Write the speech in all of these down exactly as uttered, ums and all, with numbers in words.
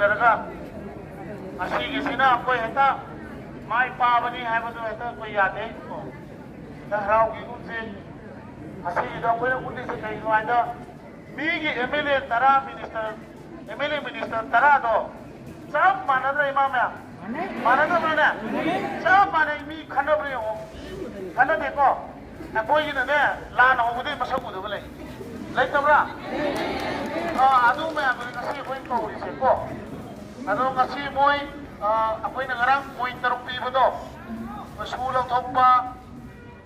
ꯅꯠꯇ꯭ꯔꯒ ꯉꯁꯤꯒꯤꯁꯤꯅ ꯑꯩꯈꯣꯏ ꯍꯦꯛꯇ ꯃꯥꯏ ꯄꯥꯕꯅꯤ ꯍꯥꯏꯕꯗꯨ ꯍꯦꯛꯇ ꯑꯩꯈꯣꯏ ꯌꯥꯗꯦ꯫ ꯍꯦꯛꯇ ꯍꯔꯥꯎꯒꯤꯒꯨꯝꯁꯤ꯫ ꯑꯁꯤꯒꯤꯗ ꯑꯩꯈꯣꯏꯅ ꯎꯠꯂꯤꯁꯦ ꯀꯩꯅꯣ ꯍꯥꯏꯗ, ꯃꯤꯒꯤ ꯑꯦꯝ ꯑꯦꯜ ꯑꯦ ꯇꯔꯥ minister, M L A minister ꯇꯔꯥꯗꯣ ꯆꯞ ꯃꯥꯟꯅꯗ꯭ꯔꯥ, ꯏꯃꯥ ꯃꯌꯥꯝ? ꯃꯥꯟꯅꯗꯕ꯭ꯔꯥꯅꯦ? ꯆꯞ ꯃꯥꯟꯅꯩ꯫ ꯃꯤ ꯈꯟꯅꯕ꯭ꯔꯥ ꯌꯦꯡꯉꯣ꯫ ꯈꯟꯅꯗꯦꯀꯣ? ꯑꯩꯈꯣꯏꯒꯤꯅꯅꯦ, ꯂꯥꯟ ꯍꯧꯕꯗꯒꯤ ꯃꯁꯛ ꯎꯗꯕ ꯂꯩ꯫ ꯂꯩꯇꯕ꯭ꯔꯥ? ꯑꯥ, ꯑꯗꯨ ꯃꯌꯥꯝꯗꯨꯅꯤ ꯉꯁꯤ ꯑꯩꯈꯣꯏꯅ ꯀꯧꯔꯤꯁꯦꯀꯣ꯫ ꯑꯗꯣ ꯉꯁꯤ ꯃꯣꯏ, ꯑꯥ, ꯑꯩꯈꯣꯏꯅ ꯉꯔꯥꯡ ꯄꯣꯏꯟ ꯇꯔꯨꯛ ꯄꯤꯕꯗꯣ, ꯁꯨ ꯂꯧꯊꯣꯛꯄ,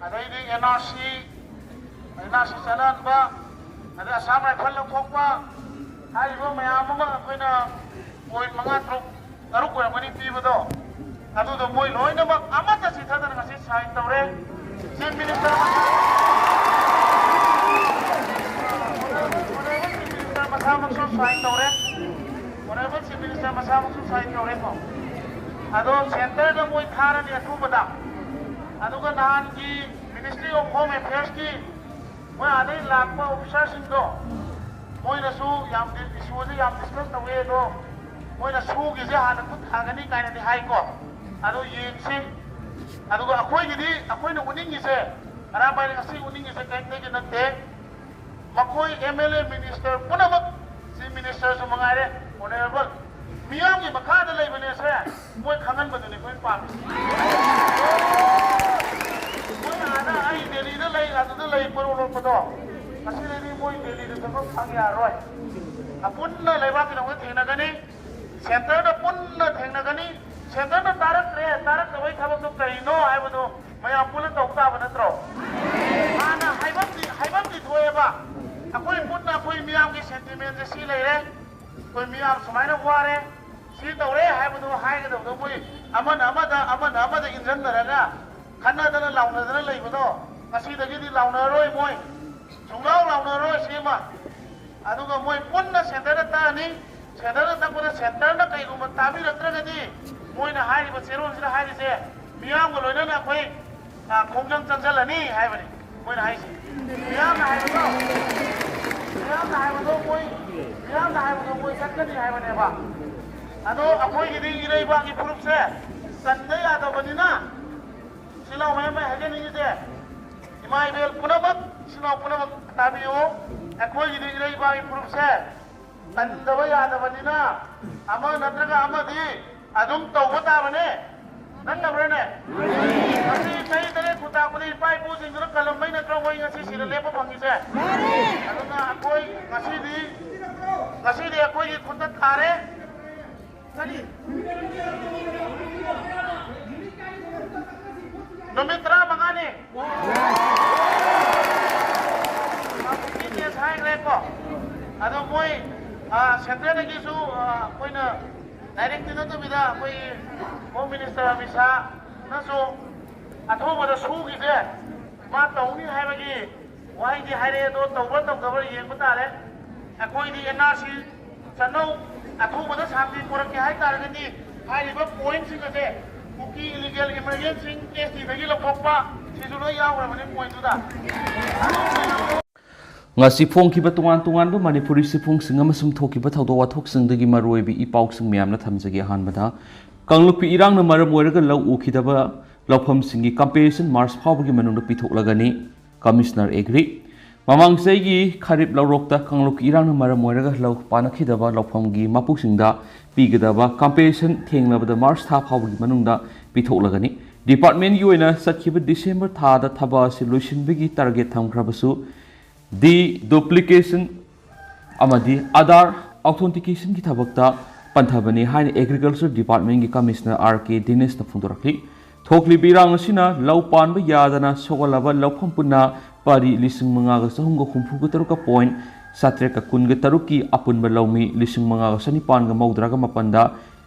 ꯑꯗꯩꯗꯤ N R C, N R C ꯆꯠꯅꯍꯟꯕ, ꯑꯗꯩ ꯑꯁꯥꯝ ꯔꯥꯏꯐꯜ ꯂꯧꯊꯣꯛꯄ, ꯍꯥꯏꯔꯤꯕ ꯃꯌꯥꯝ ꯑꯃ ꯑꯩꯈꯣꯏꯅ ꯄꯣꯏꯟ ꯃꯉꯥ, ꯇꯔꯨꯛ, ꯇꯔꯨꯛ ꯑꯣꯏꯔꯝꯒꯅꯤ ꯄꯤꯕꯗꯣ, ꯑꯗꯨꯗꯣ ꯃꯣꯏ ꯂꯣꯏꯅꯃꯛ ꯑꯃꯠꯇ ꯆꯤꯊꯗꯅ ꯉꯁꯤ ꯁꯥꯏꯟ ꯇꯧꯔꯦ꯫ ꯆꯤꯐ ꯃꯤꯅꯤꯁꯇꯔ ꯃꯁꯥꯃꯛꯁꯨ ꯁꯥꯏꯟ ꯇꯧꯔꯦ꯫ ꯑꯣꯅꯔꯦꯕꯜ ꯆꯤꯐ ꯃꯤꯅꯤꯁꯇꯔ ꯃꯁꯥꯃꯛꯁꯨ ꯁꯥꯏꯟ ꯇꯧꯔꯦꯀꯣ꯫ ꯑꯗꯣ ꯁꯦꯟꯇꯔꯗ ꯃꯣꯏ ꯊꯥꯔꯅꯤ ꯑꯊꯨꯕꯗ꯫ ꯑꯗꯨꯒ ꯅꯍꯥꯟꯒꯤ ꯃꯤꯅꯤꯁꯇ꯭ꯔꯤ ꯑꯣꯐ ꯍꯣꯝ ꯑꯦꯐꯤꯌꯔꯁꯀꯤ ꯃꯣꯏ ꯑꯥꯗꯩ ꯂꯥꯛꯄ ꯑꯣꯐꯤꯁꯥꯔꯁꯤꯡꯗꯣ, ꯃꯣꯏꯅꯁꯨ ꯌꯥꯝ ꯗꯤ-, ꯏꯁꯨꯁꯦ ꯌꯥꯝ ꯗꯤꯁꯀꯁ ꯇꯧꯋꯦ, ꯑꯗꯣ ꯃꯣꯏꯅ ꯁꯨꯒꯤꯁꯦ ꯍꯥꯟꯅ ꯈꯨꯠ ꯊꯥꯒꯅꯤ ꯀꯥꯏꯅꯗꯤ ꯍꯥꯏꯀꯣ꯫ ꯑꯗꯣ ꯌꯦꯡꯁꯤ꯫ ꯑꯗꯨꯒ ꯑꯩꯈꯣꯏꯒꯤꯗꯤ, ꯑꯩꯈꯣꯏꯅ ꯎꯠꯅꯤꯡꯉꯤꯁꯦ, ꯑꯔꯥꯝꯕꯥꯏꯅ ꯉꯁꯤ ꯎꯠꯅꯤꯡꯉꯤꯁꯦ ꯀꯔꯤꯝꯇꯒꯤ ꯅꯠꯇꯦ꯫ ꯃꯈꯣꯏ ꯑꯦꯝ ꯑꯦꯜ ꯑꯦ, ꯃꯤꯅꯤꯁꯇꯔ ꯄꯨꯝꯅꯃꯛ, ꯆꯤꯐ ꯃꯤꯅꯤꯁꯇꯔꯁꯨ ꯃꯉꯥꯏꯔꯦ, ꯑꯣꯅꯔꯦꯕꯜ, ꯃꯤꯌꯥꯝꯒꯤ ꯃꯈꯥꯗ ꯂꯩꯕꯅꯦꯁꯦ ꯃꯣꯏ ꯈꯪꯍꯟꯕꯗꯨꯅꯤ ꯑꯩꯈꯣꯏꯅ ꯄꯥꯝꯃꯤꯁꯦ꯫ ꯃꯣꯏ ꯑꯥꯗ ꯑꯩ ꯗꯦꯜꯂꯤꯗ ꯂꯩ, ꯑꯗꯨꯗ ꯂꯩ ꯀꯣꯏꯔꯣ ꯂꯣꯠꯄꯗꯣ, ꯉꯁꯤꯗꯩꯗꯤ ꯃꯣꯏ ꯗꯦꯜꯂꯤꯗ ꯊꯕꯛ ꯐꯪ ꯌꯥꯔꯔꯣꯏ꯫ ꯑꯄꯨꯟꯅ ꯂꯩꯕꯥꯛꯀꯤꯗꯃꯛꯇ ꯊꯦꯡꯅꯒꯅꯤ, ꯁꯦꯟꯇꯔꯗ ꯄꯨꯟꯅ ꯊꯦꯡꯅꯒꯅꯤ꯫ ꯁꯦꯟꯇꯔꯅ ꯇꯥꯔꯛꯇ꯭ꯔꯦ, ꯇꯥꯔꯛꯇꯕꯒꯤ ꯊꯕꯛꯇꯣ ꯀꯔꯤꯅꯣ ꯍꯥꯏꯕꯗꯣ ꯃꯌꯥꯝ ꯄꯨꯟꯅ ꯇꯧ ꯇꯥꯕ ꯅꯠꯇ꯭ꯔꯣ? ꯍꯥꯟꯅ ꯍꯥꯏꯐꯝꯗꯤ, ꯍꯥꯏꯐꯝꯗꯤ ꯊꯣꯛꯑꯦꯕ꯫ ꯑꯩꯈꯣꯏ ꯄꯨꯟꯅ ꯑꯩꯈꯣꯏ ꯃꯤꯌꯥꯝꯒꯤ ꯁꯦꯟꯇꯤꯃꯦꯟꯁꯦ ꯁꯤ ꯂꯩꯔꯦ, ꯑꯩꯈꯣꯏ ꯃꯤꯌꯥꯝ ꯁꯨꯃꯥꯏꯅ ꯋꯥꯔꯦ, ꯁꯤ ꯇꯧꯔꯦ ꯍꯥꯏꯕꯗꯣ ꯍꯥꯏꯒꯗꯕꯗꯣ ꯃꯣꯏ ꯑꯃꯅ ꯑꯃꯗ, ꯑꯃꯅ ꯑꯃꯗ ꯏꯟꯁꯤꯟꯅꯔꯒ ꯈꯠꯅꯗꯅ ꯂꯥꯎꯅꯗꯅ ꯂꯩꯕꯗꯣ ꯉꯁꯤꯗꯒꯤꯗꯤ ꯂꯥꯎꯅꯔꯔꯣꯏ ꯃꯣꯏ꯫ ꯁꯨꯡꯂꯥꯎ ꯂꯥꯎꯅꯔꯔꯣꯏ ꯁꯤꯃ꯫ ꯑꯗꯨꯒ ꯃꯣꯏ ꯄꯨꯟꯅ ꯁꯦꯟꯇꯔꯗ ꯇꯛꯑꯅꯤ꯫ ꯁꯦꯟꯇꯔꯗ ꯇꯛꯄꯗ ꯁꯦꯟꯇꯔꯅ ꯀꯩꯒꯨꯝꯕ ꯇꯥꯕꯤꯔꯛꯇ꯭ꯔꯒꯗꯤ ꯃꯣꯏꯅ ꯍꯥꯏꯔꯤꯕ ꯆꯦꯔꯣꯜꯁꯤꯗ ꯍꯥꯏꯔꯤꯁꯦ ꯃꯤꯌꯥꯝꯒ ꯂꯣꯏꯅꯅ ꯑꯩꯈꯣꯏ, ꯑ, ꯈꯣꯡꯖꯪ ꯆꯪꯁꯤꯜꯂꯅꯤ ꯍꯥꯏꯕꯅꯤ ꯃꯣꯏꯅ ꯍꯥꯏꯁꯦ꯫ ꯃꯤꯌꯥꯝꯅ ꯍꯥꯏꯕꯗꯣ, ꯃꯤꯌꯥꯝꯅ ꯍꯥꯏꯕꯗꯣ ꯃꯣꯏ ꯃꯤꯌꯥꯝꯅ ꯍꯥꯏꯕꯗꯣ ꯃꯣꯏ ꯆꯠꯀꯅꯤ ꯍꯥꯏꯕꯅꯦꯕ꯫ ꯑꯗꯣ ꯑꯩꯈꯣꯏꯒꯤꯗꯤ ꯏꯔꯩꯕꯥꯛꯀꯤ ꯐꯨꯔꯨꯞꯁꯦ ꯆꯟꯗ ꯌꯥꯗꯕꯅꯤꯅ, ꯁꯤꯜ ꯂꯥꯎ ꯃꯌꯥꯝ ꯑꯩ ꯍꯥꯏꯖꯅꯤꯡꯉꯤꯁꯦ, ꯏꯃꯥ ꯏꯕꯦꯜ ꯄꯨꯝꯅꯃꯛ, ꯏꯆꯤꯟ ꯏꯅꯥꯎ ꯄꯨꯝꯅꯃꯛ ꯇꯥꯕꯤꯌꯨ꯫ ꯑꯩꯈꯣꯏꯒꯤꯗꯤ ꯏꯔꯩꯕꯥꯛꯀꯤ ꯐꯨꯔꯨꯞꯁꯦ ꯆꯟꯗꯕ ꯌꯥꯗꯕꯅꯤꯅ, ꯑꯃ ꯅꯠꯇ꯭ꯔꯒ ꯑꯃꯗꯤ ꯑꯗꯨꯝ ꯇꯧꯕ ꯇꯥꯕꯅꯦ꯫ ꯅꯠꯇꯕ꯭ꯔꯅꯦ? ꯉꯁꯤ ꯆꯍꯤ ꯇꯔꯦꯠ ꯈꯨꯟꯇꯥꯛꯄꯗ ꯏꯄꯥ ꯏꯄꯨꯁꯤꯡꯗꯨꯅ ꯀꯜꯂꯝꯕꯩ ꯅꯠꯇ꯭ꯔꯣ ꯃꯣꯏ ꯉꯁꯤ ꯁꯤꯗ ꯂꯦꯞꯄ ꯐꯪꯉꯤꯁꯦ? ꯑꯗꯨꯅ ꯑꯩꯈꯣꯏ ꯉꯁꯤꯗꯤ, ꯉꯁꯤꯗꯤ ꯑꯩꯈꯣꯏꯒꯤ ꯈꯨꯠꯇ ꯊꯥꯔꯦ꯫ ꯀꯔꯤ? ꯅꯨꯃꯤꯠ ꯇꯔꯥꯃꯉꯥꯅꯤ꯫ Fifteen days ꯍꯥꯏꯈ꯭ꯔꯦꯀꯣ꯫ ꯑꯗꯣ ꯃꯣꯏ, ꯑ, ꯁꯦꯟꯇ꯭ꯔꯦꯜꯗꯒꯤꯁꯨ, ꯑ, ꯑꯩꯈꯣꯏꯅ ꯗꯥꯏꯔꯦꯛꯇꯤ ꯅꯠꯇꯕꯤꯗ ꯑꯩꯈꯣꯏꯒꯤ ꯍꯣꯝ ꯃꯤꯅꯤꯁꯇꯔ ꯑꯃꯤꯠ ꯁꯥꯍꯅꯁꯨ ꯑꯊꯨꯕꯗ ꯁꯨꯒꯤꯁꯦ ꯃꯥ ꯇꯧꯅꯤ ꯍꯥꯏꯕꯒꯤ ꯋꯥꯍꯩꯗꯤ ꯍꯥꯏꯔꯛꯑꯦ꯫ ꯑꯗꯣ ꯇꯧꯕ꯭ꯔꯥ ꯇꯧꯗꯕ꯭ꯔꯥ ꯌꯦꯡꯕ ꯇꯥꯔꯦ꯫ ꯑꯩꯈꯣꯏꯗꯤ ꯑꯦꯟ ꯑꯥꯔ ꯁꯤ ꯆꯠꯅꯧ, ꯑꯊꯨꯕꯗ ꯁꯥꯟꯇꯤ ꯄꯨꯔꯛꯀꯦ ꯍꯥꯏ ꯇꯥꯔꯒꯗꯤ ꯍꯥꯏꯔꯤꯕ ꯄꯣꯏꯟꯠꯁꯤꯡ ꯑꯁꯦ, ꯀꯨꯀꯤ ꯏꯂꯤꯒꯦꯜ ꯏꯃꯤꯒ꯭ꯔꯦꯟꯠꯁꯤꯡ ꯑꯦꯁ ꯇꯤꯗꯒꯤ ꯂꯧꯊꯣꯛꯄ, ꯁꯤꯁꯨ ꯂꯣꯏ ꯌꯥꯎꯈ꯭ꯔꯕꯅꯤ ꯄꯣꯏꯟꯠꯇꯨꯗ꯫ ꯉꯁꯤ ꯐꯣꯡꯈꯤꯕ ꯇꯣꯉꯥꯟ ꯇꯣꯉꯥꯟꯕ ꯃꯅꯤꯄꯨꯔꯤ ꯆꯦꯐꯣꯡꯁꯤꯡ ꯑꯃꯁꯨꯡ ꯊꯣꯛꯈꯤꯕ ꯊꯧꯗꯣꯛ ꯋꯥꯊꯣꯛꯁꯤꯡꯗꯒꯤ ꯃꯔꯨꯑꯣꯏꯕ ꯏ ꯄꯥꯎꯁꯤꯡ ꯃꯌꯥꯝꯅ ꯊꯝꯖꯒꯦ꯫ ꯑꯍꯥꯟꯕꯗ, ꯀꯥꯡꯂꯨꯞꯀꯤ ꯏꯔꯥꯡꯅ ꯃꯔꯝ ꯑꯣꯏꯔꯒ ꯂꯧ ꯎꯈꯤꯗꯕ ꯂꯧꯐꯝꯁꯤꯡꯒꯤ ꯀꯝꯄꯦꯟꯁꯦꯁꯟ ꯃꯥꯔꯆ ꯐꯥꯎꯕꯒꯤ ꯃꯅꯨꯡꯗ ꯄꯤꯊꯣꯛꯂꯒꯅꯤ꯫ Commissioner agri. ꯃꯃꯥꯡ ꯆꯍꯤꯒꯤ ꯈꯔꯤꯞ ꯂꯧꯔꯣꯛꯇ ꯀꯥꯡꯂꯨꯞꯀꯤ ꯏꯔꯥꯡꯅ ꯃꯔꯝ ꯑꯣꯏꯔꯒ ꯂꯧ ꯄꯥꯟꯅꯈꯤꯗꯕ ꯂꯧꯐꯝꯒꯤ ꯃꯄꯨꯁꯤꯡꯗ ꯄꯤꯒꯗꯕ ꯀꯝꯄꯦꯟꯁꯦꯁꯟ ꯊꯦꯡꯂꯕꯗ ꯃꯥꯔꯆ ꯊꯥ ꯐꯥꯎꯕꯒꯤ ꯃꯅꯨꯡꯗ ꯄꯤꯊꯣꯛꯂꯒꯅꯤ꯫ ꯗꯤꯄꯥꯔꯠꯃꯦꯟꯒꯤ ꯑꯣꯏꯅ ꯆꯠꯈꯤꯕ ꯗꯤꯁꯦꯝꯕꯔ ꯊꯥꯗ ꯊꯕꯛ ꯑꯁꯤ ꯂꯣꯏꯁꯤꯟꯕꯒꯤ ꯇꯥꯔꯒꯦꯠ ꯊꯝꯈ꯭ꯔꯕꯁꯨ, ꯗꯤ ꯗꯨꯄ꯭ꯂꯤꯀꯦꯁꯟ ꯑꯃꯗꯤ ꯑꯥꯙꯥꯔ ꯑꯣꯊꯦꯟꯇꯤꯀꯦꯁꯟꯒꯤ ꯊꯕꯛꯇ ꯄꯟꯊꯕꯅꯤ ꯍꯥꯏꯅ ꯑꯦꯒ꯭ꯔꯤꯀꯜꯆꯔ ꯗꯤꯄꯥꯔꯠꯃꯦꯟꯒꯤ ꯀꯃꯤꯁꯅꯔ ꯑꯥꯔ ꯀꯦ ꯗꯤꯅꯦꯁꯅ ꯐꯣꯡꯗꯣꯔꯛꯂꯤ꯫ ꯊꯣꯛꯂꯤꯕ ꯏꯔꯥꯡ ꯑꯁꯤꯅ ꯂꯧ ꯄꯥꯟꯕ ꯌꯥꯗꯅ ꯁꯣꯛꯍꯜꯂꯕ ꯂꯧꯐꯝ ꯄꯨꯟꯅ ꯄꯥꯔꯤ ꯂꯤꯁꯤꯡ ꯃꯉꯥꯒ ꯆꯍꯨꯝꯒ ꯍꯨꯝꯐꯨꯒ ꯇꯔꯨꯛꯀ ꯄꯣꯏꯟꯠ ꯆꯥꯇ꯭ꯔꯦꯠꯀ ꯀꯨꯟꯒ ꯇꯔꯨꯛꯀꯤ ꯑꯄꯨꯟꯕ ꯂꯧꯃꯤ ꯂꯤꯁꯤꯡ ꯃꯉꯥꯒ ꯆꯅꯤꯄꯥꯟꯒ ꯃꯧꯗ꯭ꯔꯥꯒ ꯃꯥꯄꯟꯗ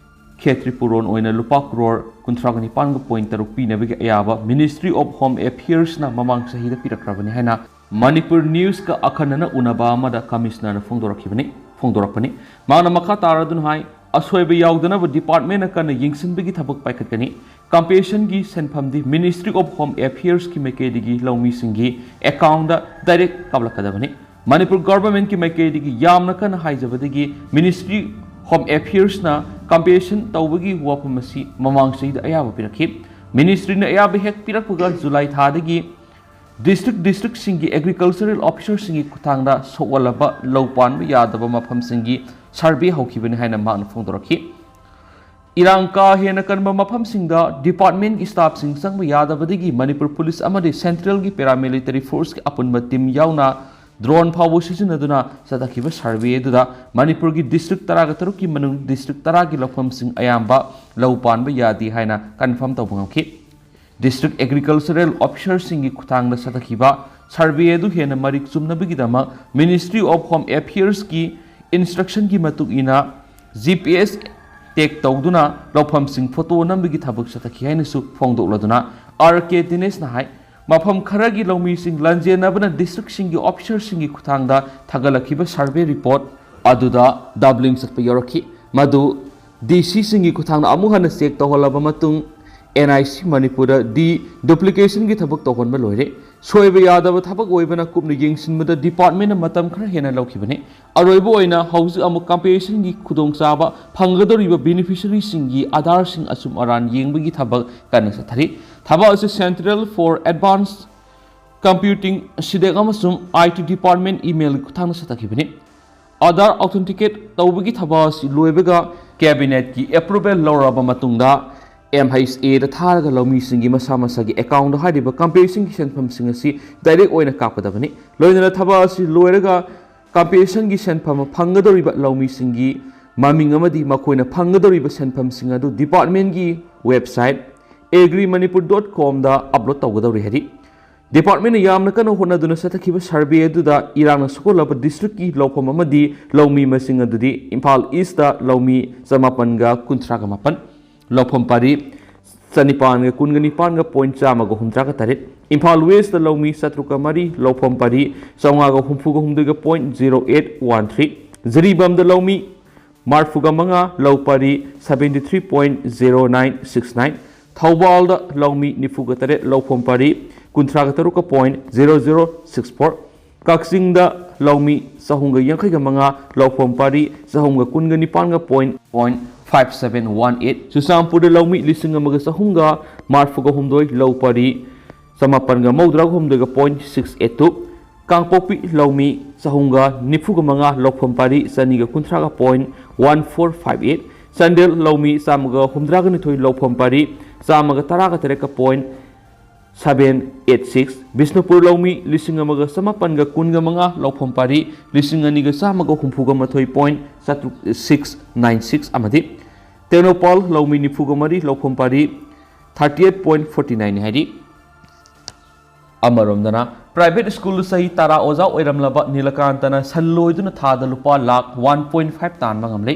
ꯈꯦꯇ꯭ꯔꯤ ꯄꯨꯔꯣꯟ ꯑꯣꯏꯅ ꯂꯨꯄꯥ ꯀ꯭ꯔꯣꯔ ꯀꯨꯟꯊ꯭ꯔꯥꯒ ꯅꯤꯄꯥꯟꯒ ꯄꯣꯏꯟꯠ ꯇꯔꯨꯛ ꯄꯤꯅꯕꯒꯤ ꯑꯌꯥꯕ ꯃꯤꯅꯤꯁꯇ꯭ꯔꯤ ꯑꯣꯐ ꯍꯣꯝ ꯑꯦꯐꯤꯌꯔꯁꯅ ꯃꯃꯥꯡ ꯆꯍꯤꯗ ꯄꯤꯔꯛꯈ꯭ꯔꯕꯅꯤ ꯍꯥꯏꯅ ꯃꯅꯤꯄꯨꯔ ꯅ꯭ꯌꯨꯁꯀ ꯑꯈꯟꯅꯅ ꯎꯅꯕ ꯑꯃꯗ ꯀꯃꯤꯁꯅꯔꯅ ꯐꯣꯡꯗꯣꯔꯛꯈꯤꯕꯅꯤ, ꯐꯣꯡꯗꯣꯔꯛꯄꯅꯤ꯫ ꯃꯍꯥꯛꯅ ꯃꯈꯥ ꯇꯥꯔꯗꯨꯅ ꯍꯥꯏ, ꯑꯁꯣꯏꯕ ꯌꯥꯎꯗꯅꯕ ꯗꯤꯄꯥꯔꯠꯃꯦꯟꯅ ꯀꯟꯅ ꯌꯦꯡꯁꯤꯟꯕꯒꯤ ꯊꯕꯛ ꯄꯥꯏꯈꯠꯀꯅꯤ꯫ ꯀꯝꯄꯦꯟꯁꯦꯁꯟꯒꯤ ꯁꯦꯟꯐꯝꯗꯤ ꯃꯤꯅꯤꯁꯇ꯭ꯔꯤ ꯑꯣꯐ ꯍꯣꯝ ꯑꯦꯐꯤꯌꯔꯁꯀꯤ ꯃꯥꯏꯀꯩꯗꯒꯤ ꯂꯧꯃꯤꯁꯤꯡꯒꯤ ꯑꯦꯀꯥꯎꯟꯗ ꯗꯥꯏꯔꯦꯛ ꯀꯥꯞꯂꯛꯀꯗꯕꯅꯤ꯫ ꯃꯅꯤꯄꯨꯔ ꯒꯚꯔꯟꯃꯦꯟꯠꯀꯤ ꯃꯥꯏꯀꯩꯗꯒꯤ ꯌꯥꯝꯅ ꯀꯟꯅ ꯍꯥꯏꯖꯕꯗꯒꯤ Ministry Home Affairsꯅ compensation ꯇꯧꯕꯒꯤ ꯋꯥꯐꯝ ꯑꯁꯤ ꯃꯃꯥꯡ ꯆꯍꯤꯗ ꯑꯌꯥꯕ ꯄꯤꯔꯛꯈꯤ꯫ Ministryꯅ ꯑꯌꯥꯕ ꯍꯦꯛ ꯄꯤꯔꯛꯄꯒ ꯖꯨꯂꯥꯏ ꯊꯥꯗꯒꯤ district districtꯁꯤꯡꯒꯤ agricultural officerꯁꯤꯡꯒꯤ ꯈꯨꯠꯊꯥꯡꯗ ꯁꯣꯛꯍꯜꯂꯕ ꯂꯧ ꯄꯥꯟꯕ ꯌꯥꯗꯕ ꯃꯐꯝꯁꯤꯡꯒꯤ survey ꯍꯧꯈꯤꯕꯅꯤ ꯍꯥꯏꯅ ꯃꯍꯥꯛꯅ ꯐꯣꯡꯗꯣꯔꯛꯈꯤ꯫ ꯏꯔꯥꯡ ꯀꯥ ꯍꯦꯟꯅ ꯀꯟꯕ ꯃꯐꯝꯁꯤꯡꯗ departmentꯀꯤ staffꯁꯤꯡ ꯆꯪꯕ ꯌꯥꯗꯕꯗꯒꯤ ꯃꯅꯤꯄꯨꯔ ꯄꯨꯂꯤꯁ ꯑꯃꯗꯤ centralꯒꯤ paramilitary forceꯀꯤ ꯑꯄꯨꯟꯕ team ꯌꯥꯎꯅ drone ꯐꯥꯎꯕ ꯁꯤꯖꯤꯟꯅꯗꯨꯅ ꯆꯠꯊꯈꯤꯕ survey ꯑꯗꯨꯗ ꯃꯅꯤꯄꯨꯔꯒꯤ district ꯇꯔꯥꯒ ꯇꯔꯨꯛꯀꯤ ꯃꯅꯨꯡ district ꯇꯔꯥꯒꯤ ꯂꯧꯐꯝꯁꯤꯡ ꯑꯌꯥꯝꯕ ꯂꯧ ꯄꯥꯟꯕ ꯌꯥꯗꯦ ꯍꯥꯏꯅ confirm ꯇꯧꯕ ꯉꯝꯈꯤ꯫ District agricultural officerꯁꯤꯡꯒꯤ ꯈꯨꯠꯊꯥꯡꯗ ꯆꯠꯊꯈꯤꯕ survey ꯑꯗꯨ ꯍꯦꯟꯅ ꯃꯔꯤꯛ ꯆꯨꯝꯅꯕꯒꯤꯗꯃꯛ Ministry of Home Affairsꯀꯤ instructionꯒꯤ ꯃꯇꯨꯡ ꯏꯟꯅ GPS tag ꯇꯧꯗꯨꯅ ꯂꯧꯐꯝꯁꯤꯡ photo ꯅꯝꯕꯒꯤ ꯊꯕꯛ ꯆꯠꯊꯈꯤ ꯍꯥꯏꯅꯁꯨ ꯐꯣꯡꯗꯣꯛꯂꯗꯨꯅ R K ꯗꯤꯅꯦꯁꯅ ꯍꯥꯏ꯫ ꯃꯐꯝ ꯈꯔꯒꯤ ꯂꯧꯃꯤꯁꯤꯡ ꯂꯥꯟꯖꯦꯟꯅꯕꯅ districtꯁꯤꯡꯒꯤ officerꯁꯤꯡꯒꯤ ꯈꯨꯠꯊꯥꯡꯗ ꯊꯥꯒꯠꯂꯛꯈꯤꯕ survey report ꯑꯗꯨꯗ doubling ꯆꯠꯄ ꯌꯥꯎꯔꯛꯈꯤ꯫ ꯃꯗꯨ DCꯁꯤꯡꯒꯤ ꯈꯨꯠꯊꯥꯡꯗ ꯑꯃꯨꯛ ꯍꯟꯅ check ꯇꯧꯍꯜꯂꯕ ꯃꯇꯨꯡ NIC ꯃꯅꯤꯄꯨꯔꯗ deduplicationꯒꯤ ꯊꯕꯛ ꯇꯧꯍꯟꯕ ꯂꯣꯏꯔꯦ꯫ ꯁꯣꯏꯕ ꯌꯥꯗꯕ ꯊꯕꯛ ꯑꯣꯏꯕꯅ ꯀꯨꯞꯅ ꯌꯦꯡꯁꯤꯟꯕꯗ departmentꯅ ꯃꯇꯝ ꯈꯔ ꯍꯦꯟꯅ ꯂꯧꯈꯤꯕꯅꯤ꯫ ꯑꯔꯣꯏꯕ ꯑꯣꯏꯅ ꯍꯧꯖꯤꯛ ꯑꯃꯨꯛ compensationꯒꯤ ꯈꯨꯗꯣꯡꯆꯥꯕ ꯐꯪꯒꯗꯧꯔꯤꯕ beneficiaryꯁꯤꯡꯒꯤ ꯑꯥꯙꯥꯔꯁꯤꯡ ꯑꯆꯨꯝ ꯑꯔꯥꯟ ꯌꯦꯡꯕꯒꯤ ꯊꯕꯛ ꯀꯟꯅ ꯆꯠꯊꯔꯤ꯫ ꯊꯕꯛ ꯑꯁꯤ Central for Advanced Computing, CDAC ꯑꯃꯁꯨꯡ IT department email ꯈꯨꯠꯊꯥꯡꯗ ꯆꯠꯊꯈꯤꯕꯅꯤ꯫ ꯑꯥꯙꯥꯔ authenticate ꯇꯧꯕꯒꯤ ꯊꯕꯛ ꯑꯁꯤ ꯂꯣꯏꯕꯒ cabinetꯀꯤ approval ꯂꯧꯔꯕ ꯃꯇꯨꯡꯗ MHAꯗ ꯊꯥꯔꯒ ꯂꯧꯃꯤꯁꯤꯡꯒꯤ ꯃꯁꯥ ꯃꯁꯥꯒꯤ accountꯗ ꯍꯥꯏꯔꯤꯕ compensationꯒꯤ ꯁꯦꯟꯐꯝꯁꯤꯡ ꯑꯁꯤ direct ꯑꯣꯏꯅ ꯀꯥꯞꯀꯗꯕꯅꯤ꯫ ꯂꯣꯏꯅꯅ ꯊꯕꯛ ꯑꯁꯤ ꯂꯣꯏꯔꯒ compensationꯒꯤ ꯁꯦꯟꯐꯝ ꯐꯪꯒꯗꯧꯔꯤꯕ ꯂꯧꯃꯤꯁꯤꯡꯒꯤ ꯃꯃꯤꯡ ꯑꯃꯗꯤ ꯃꯈꯣꯏꯅ ꯐꯪꯒꯗꯧꯔꯤꯕ ꯁꯦꯟꯐꯝꯁꯤꯡ ꯑꯗꯨ departmentꯀꯤ website agrimanipur.comꯗ upload ꯇꯧꯒꯗꯧꯔꯤ ꯍꯥꯏꯔꯤ꯫ Departmentꯅ ꯌꯥꯝꯅ ꯀꯟꯅ ꯍꯣꯠꯅꯗꯨꯅ ꯆꯠꯊꯈꯤꯕ survey ꯑꯗꯨꯗ ꯏꯔꯥꯡꯅ ꯁꯣꯛꯍꯜꯂꯕ districtꯀꯤ ꯂꯧꯐꯝ ꯑꯃꯗꯤ ꯂꯧꯃꯤ ꯃꯁꯤꯡ ꯑꯗꯨꯗꯤ ꯏꯝꯐꯥꯜ Eastꯇ ꯂꯧꯃꯤ ꯆꯃꯥꯄꯟꯒ ꯀꯨꯟꯊ꯭ꯔꯥꯒ ꯃꯥꯄꯟ, ꯂꯧꯐꯝ ꯄꯔꯤ ꯆꯅꯤꯄꯥꯟꯒ ꯀꯨꯟꯒ ꯅꯤꯄꯥꯟꯒ point ꯆꯥꯝꯃꯒ ꯍꯨꯝꯗ꯭ꯔꯥꯒ ꯇꯔꯦꯠ, ꯏꯝꯐꯥꯜ Westꯇ ꯂꯧꯃꯤ ꯆꯥꯇ꯭ꯔꯨꯛꯀ ꯃꯔꯤ, ꯂꯧꯐꯝ ꯄꯔꯤ ꯆꯥꯝꯃꯉꯥꯒ ꯍꯨꯝꯐꯨꯒ ꯍꯨꯝꯗꯣꯏꯒ point zero eight one three, ꯖꯤꯔꯤꯕꯥꯝꯗ ꯂꯧꯃꯤ ꯃꯔꯐꯨꯒ ꯃꯉꯥ, ꯂꯧ ꯄꯔꯤ seventy three point zero nine six nine, ꯊꯧꯕꯥꯜꯗ ꯂꯧꯃꯤ ꯅꯤꯐꯨꯒ ꯇꯔꯦꯠ, ꯂꯧꯐꯝ ꯄꯔꯤ ꯀꯨꯟꯊ꯭ꯔꯥꯒ ꯇꯔꯨꯛꯀ point zero zero six four, ꯀꯛꯆꯤꯡꯗ ꯂꯧꯃꯤ ꯆꯍꯨꯝꯒ ꯌꯥꯡꯈꯩꯒ ꯃꯉꯥ, ꯂꯧꯐꯝ ꯄꯥꯔꯤ ꯆꯍꯨꯝꯒ ꯀꯨꯟꯒ ꯅꯤꯄꯥꯟꯒ point, point five seven one eight, ꯆꯨꯔꯆꯥꯟꯄꯨꯔꯗ ꯂꯧꯃꯤ ꯂꯤꯁꯤꯡ ꯑꯃꯒ ꯆꯍꯨꯝꯒ ꯃꯔꯐꯨꯒ ꯍꯨꯝꯗꯣꯏ, ꯂꯧ ꯄꯥꯔꯤ ꯆꯃꯥꯄꯟꯒ ꯃꯧꯗ꯭ꯔꯥꯒ ꯍꯨꯝꯗꯣꯏꯒ point six eight two, ꯀꯥꯡꯄꯣꯛꯄꯤ ꯂꯧꯃꯤ ꯆꯍꯨꯝꯒ ꯅꯤꯐꯨꯒ ꯃꯉꯥ, ꯂꯧꯐꯝ ꯄꯥꯔꯤ ꯆꯅꯤꯒ ꯀꯨꯟꯊ꯭ꯔꯥꯒ point one four five eight, Chandel ꯂꯧꯃꯤ ꯆꯥꯝꯃꯒ ꯍꯨꯝꯗ꯭ꯔꯥꯒ ꯅꯤꯊꯣꯏ, ꯂꯧꯐꯝ ꯄꯥꯔꯤ ꯆꯥꯝꯃꯒ ꯇꯔꯥꯒ ꯇꯔꯦꯠꯀ point seven eight six, Bishnupur ꯂꯧꯃꯤ ꯂꯤꯁꯤꯡ ꯑꯃꯒ ꯆꯃꯥꯄꯟꯒ ꯀꯨꯟꯒ ꯃꯉꯥ, ꯂꯧꯐꯝ ꯄꯥꯔꯤ ꯂꯤꯁꯤꯡ ꯑꯅꯤꯒ ꯆꯥꯝꯃꯒ ꯍꯨꯝꯐꯨꯒ ꯃꯥꯊꯣꯏ point six nine six ꯑꯃꯗꯤ ꯇꯦꯡꯅꯧꯄꯥꯜ ꯂꯧꯃꯤ ꯅꯤꯐꯨꯒ ꯃꯔꯤ, ꯂꯧꯐꯝ ꯄꯥꯔꯤ thirty eight point forty nine ꯍꯥꯏꯔꯤ꯫ ꯑꯃꯔꯣꯝꯗꯅ, private school ꯆꯍꯤ ꯇꯔꯥ ꯑꯣꯖꯥ ꯑꯣꯏꯔꯝꯂꯕ ꯅꯤꯂꯀꯥꯟꯇꯅ ꯁꯟ ꯂꯣꯏꯗꯨꯅ ꯊꯥꯗ ꯂꯨꯄꯥ ꯂꯥꯈ one point five ꯇꯥꯟꯕ ꯉꯝꯂꯦ꯫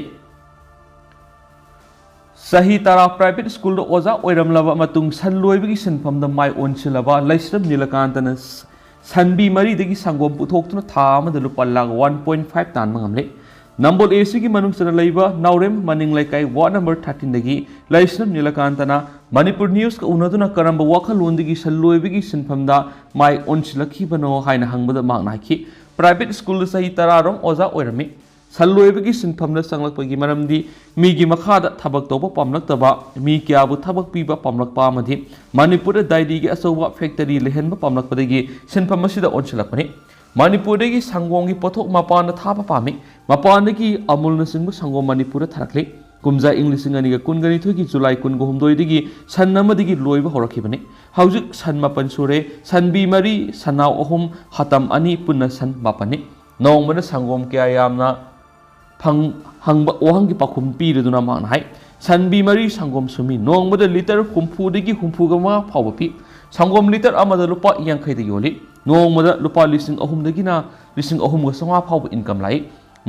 ꯆꯍꯤ ꯇꯔꯥ private schoolꯗ ꯑꯣꯖꯥ ꯑꯣꯏꯔꯝꯂꯕ ꯃꯇꯨꯡ ꯁꯟ ꯂꯣꯏꯕꯒꯤ ꯁꯤꯟꯐꯝꯗ ꯃꯥꯏ ꯑꯣꯟꯁꯤꯜꯂꯕ ꯂꯩꯁ꯭ꯔꯝ ꯅꯤꯂꯀꯥꯟꯇꯅ ꯁ-, ꯁꯟꯕꯤ ꯃꯔꯤꯗꯒꯤ ꯁꯪꯒꯣꯝ ꯄꯨꯊꯣꯛꯇꯨꯅ ꯊꯥ ꯑꯃꯗ ꯂꯨꯄꯥ ꯂꯥꯈ one point five ꯇꯥꯟꯕ ꯉꯝꯂꯦ꯫ ꯅꯝꯕꯣꯜ A Cꯒꯤ ꯃꯅꯨꯡ ꯆꯟꯅ ꯂꯩꯕ ꯅꯥꯎꯔꯦꯝ ꯃꯅꯤꯡ ꯂꯩꯀꯥꯏ ward number thirteenꯗꯒꯤ ꯂꯩꯁ꯭ꯔꯝ ꯅꯤꯂꯀꯥꯟꯇꯅ ꯃꯅꯤꯄꯨꯔ Newsꯀ ꯎꯅꯗꯨꯅ ꯀꯔꯝꯕ ꯋꯥꯈꯜꯂꯣꯟꯗꯒꯤ ꯁꯟ ꯂꯣꯏꯕꯒꯤ ꯁꯤꯟꯐꯝꯗ ꯃꯥꯏ ꯑꯣꯟꯁꯤꯜꯂꯛꯈꯤꯕꯅꯣ ꯍꯥꯏꯅ ꯍꯪꯕꯗ ꯃꯍꯥꯛꯅ ꯍꯥꯏꯈꯤ, private schoolꯗ ꯆꯍꯤ ꯇꯔꯥꯔꯣꯝ ꯑꯣꯖꯥ ꯑꯣꯏꯔꯝꯃꯤ꯫ ꯁꯟ ꯂꯣꯏꯕꯒꯤ ꯁꯤꯟꯐꯝꯗ ꯆꯪꯂꯛꯄꯒꯤ ꯃꯔꯝꯗꯤ ꯃꯤꯒꯤ ꯃꯈꯥꯗ ꯊꯕꯛ ꯇꯧꯕ ꯄꯥꯝꯂꯛꯇꯕ, ꯃꯤ ꯀꯌꯥꯕꯨ ꯊꯕꯛ ꯄꯤꯕ ꯄꯥꯝꯂꯛꯄ ꯑꯃꯗꯤ ꯃꯅꯤꯄꯨꯔꯗ dairyꯒꯤ ꯑꯆꯧꯕ factory ꯂꯩꯍꯟꯕ ꯄꯥꯝꯂꯛꯄꯗꯒꯤ ꯁꯤꯟꯐꯝ ꯑꯁꯤꯗ ꯑꯣꯟꯁꯤꯜꯂꯛꯄꯅꯤ꯫ ꯃꯅꯤꯄꯨꯔꯗꯒꯤ ꯁꯪꯒꯣꯝꯒꯤ ꯄꯣꯠꯊꯣꯛ ꯃꯄꯥꯟꯗ ꯊꯥꯕ ꯄꯥꯝꯃꯤ꯫ ꯃꯄꯥꯟꯗꯒꯤ ꯑꯃꯨꯜꯅꯆꯤꯡꯕ ꯁꯪꯒꯣꯝ ꯃꯅꯤꯄꯨꯔꯗ ꯊꯥꯔꯛꯂꯤ꯫ ꯀꯨꯝꯖꯥ ꯏꯪ ꯂꯤꯁꯤꯡ ꯑꯅꯤꯒ ꯀꯨꯟꯒ ꯅꯤꯊꯣꯏꯒꯤ July ꯀꯨꯟꯒ ꯍꯨꯝꯗꯣꯏꯗꯒꯤ ꯁꯟ ꯑꯃꯗꯒꯤ ꯂꯣꯏꯕ ꯍꯧꯔꯛꯈꯤꯕꯅꯤ꯫ ꯍꯧꯖꯤꯛ ꯁꯟ ꯃꯥꯄꯟ ꯁꯨꯔꯦ, ꯁꯟꯕꯤ ꯃꯔꯤ, ꯁꯟꯅꯥꯎ ꯑꯍꯨꯝ, ꯍꯥꯇꯝ ꯑꯅꯤ, ꯄꯨꯟꯅ ꯁꯟ ꯃꯥꯄꯟꯅꯤ꯫ ꯅꯣꯡꯃꯗ ꯁꯪꯒꯣꯝ ꯀꯌꯥ ꯌꯥꯝꯅ ꯐꯪ-, ꯍꯪꯕ ꯋꯥꯍꯪꯒꯤ ꯄꯥꯎꯈꯨꯝ ꯄꯤꯔꯗꯨꯅ ꯃꯍꯥꯛꯅ ꯍꯥꯏ, ꯁꯟꯕꯤ ꯃꯔꯤ ꯁꯪꯒꯣꯝ ꯁꯨꯝꯃꯤ, ꯅꯣꯡꯃꯗ litre ꯍꯨꯝꯐꯨꯗꯒꯤ ꯍꯨꯝꯐꯨꯒ ꯃꯉꯥ ꯐꯥꯎꯕ ꯄꯤ꯫ ꯁꯪꯒꯣꯝ litre ꯑꯃꯗ ꯂꯨꯄꯥ ꯌꯥꯡꯈꯩꯗ ꯌꯣꯜꯂꯤ꯫ ꯅꯣꯡꯃꯗ ꯂꯨꯄꯥ ꯂꯤꯁꯤꯡ ꯑꯍꯨꯝꯗꯒꯤꯅ ꯂꯤꯁꯤꯡ ꯑꯍꯨꯝꯒ ꯆꯥꯝꯃꯉꯥ ꯐꯥꯎꯕ income ꯂꯥꯛꯏ꯫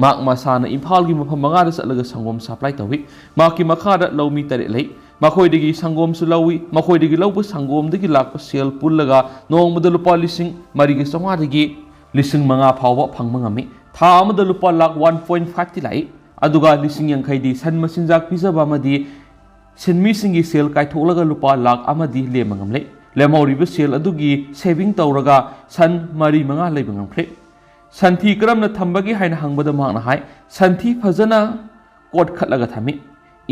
ꯃꯍꯥꯛ ꯃꯁꯥꯅ ꯏꯝꯐꯥꯜꯒꯤ ꯃꯐꯝ ꯃꯉꯥꯗ ꯆꯠꯂꯒ ꯁꯪꯒꯣꯝ supply ꯇꯧꯏ꯫ ꯃꯍꯥꯛꯀꯤ ꯃꯈꯥꯗ ꯂꯧꯃꯤ ꯇꯔꯦꯠ ꯂꯩ꯫ ꯃꯈꯣꯏꯗꯒꯤ ꯁꯪꯒꯣꯝꯁꯨ ꯂꯧꯏ꯫ ꯃꯈꯣꯏꯗꯒꯤ ꯂꯧꯕ ꯁꯪꯒꯣꯝꯗꯒꯤ ꯂꯥꯛꯄ ꯁꯦꯜ ꯄꯨꯜꯂꯒ ꯅꯣꯡꯃꯗ ꯂꯨꯄꯥ ꯂꯤꯁꯤꯡ ꯃꯔꯤꯒ ꯆꯥꯝꯃꯉꯥꯗꯒꯤ ꯂꯤꯁꯤꯡ ꯃꯉꯥ ꯐꯥꯎꯕ ꯐꯪꯕ ꯉꯝꯃꯤ꯫ ꯊꯥ ꯑꯃꯗ ꯂꯨꯄꯥ lakh one point five T ꯂꯥꯛꯏ꯫ ꯑꯗꯨꯒ ꯂꯤꯁꯤꯡ ꯌꯥꯡꯈꯩꯗꯤ ꯁꯟ ꯃꯆꯤꯟꯖꯥꯛ ꯄꯤꯖꯕ ꯑꯃꯗꯤ ꯁꯤꯟꯃꯤꯁꯤꯡꯒꯤ ꯁꯦꯜ ꯀꯥꯏꯊꯣꯛꯂꯒ ꯂꯨꯄꯥ ꯂꯥꯈ ꯑꯃꯗꯤ ꯂꯦꯝꯕ ꯉꯝꯂꯦ꯫ ꯂꯦꯝꯍꯧꯔꯤꯕ ꯁꯦꯜ ꯑꯗꯨꯒꯤ saving ꯇꯧꯔꯒ ꯁꯟ ꯃꯔꯤ ꯃꯉꯥ ꯂꯩꯕ ꯉꯝꯈ꯭ꯔꯦ꯫ ꯁꯟꯊꯤ ꯀꯔꯝꯅ ꯊꯝꯕꯒꯦ ꯍꯥꯏꯅ ꯍꯪꯕꯗ ꯃꯍꯥꯛꯅ ꯍꯥꯏ, ꯁꯟꯊꯤ ꯐꯖꯅ ꯀꯣꯠꯈꯠꯂꯒ ꯊꯝꯃꯤ꯫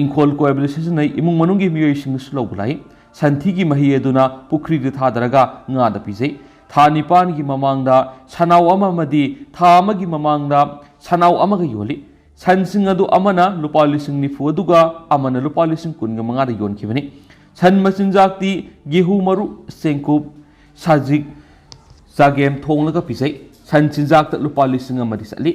ꯏꯪꯈꯣꯜ ꯀꯣꯏꯕꯗ ꯁꯤꯖꯤꯟꯅꯩ, ꯏꯃꯨꯡ ꯃꯅꯨꯡꯒꯤ ꯃꯤꯑꯣꯏꯁꯤꯡꯅꯁꯨ ꯂꯧꯕ ꯂꯥꯛꯏ꯫ ꯁꯟꯊꯤꯒꯤ ꯃꯍꯤ ꯑꯗꯨꯅ ꯄꯨꯈ꯭ꯔꯤꯗ ꯊꯥꯗꯔꯒ ꯉꯥꯗ ꯄꯤꯖꯩ꯫ ꯊꯥ ꯅꯤꯄꯥꯟꯒꯤ ꯃꯃꯥꯡꯗ ꯁꯅꯥꯎ ꯑꯃ ꯑꯃꯗꯤ ꯊꯥ ꯑꯃꯒꯤ ꯃꯃꯥꯡꯗ ꯁꯅꯥꯎ ꯑꯃꯒ ꯌꯣꯜꯂꯤ꯫ ꯁꯟꯁꯤꯡ ꯑꯗꯨ ꯑꯃꯅ ꯂꯨꯄꯥ ꯂꯤꯁꯤꯡ ꯅꯤꯐꯨ ꯑꯗꯨꯒ ꯑꯃꯅ ꯂꯨꯄꯥ ꯂꯤꯁꯤꯡ ꯀꯨꯟꯒ ꯃꯉꯥꯗ ꯌꯣꯟꯈꯤꯕꯅꯤ꯫ ꯁꯟ ꯃꯆꯤꯟꯖꯥꯛꯇꯤ ꯒꯦꯍꯨ ꯃꯔꯨ, ꯆꯦꯡꯀꯨꯞ, ꯁꯖꯤꯛ, ꯆꯒꯦꯝ ꯊꯣꯡꯂꯒ ꯄꯤꯖꯩ꯫ ꯁꯟ ꯆꯤꯟꯖꯥꯛꯇ ꯂꯨꯄꯥ ꯂꯤꯁꯤꯡ ꯑꯃꯗꯤ ꯆꯠꯂꯤ꯫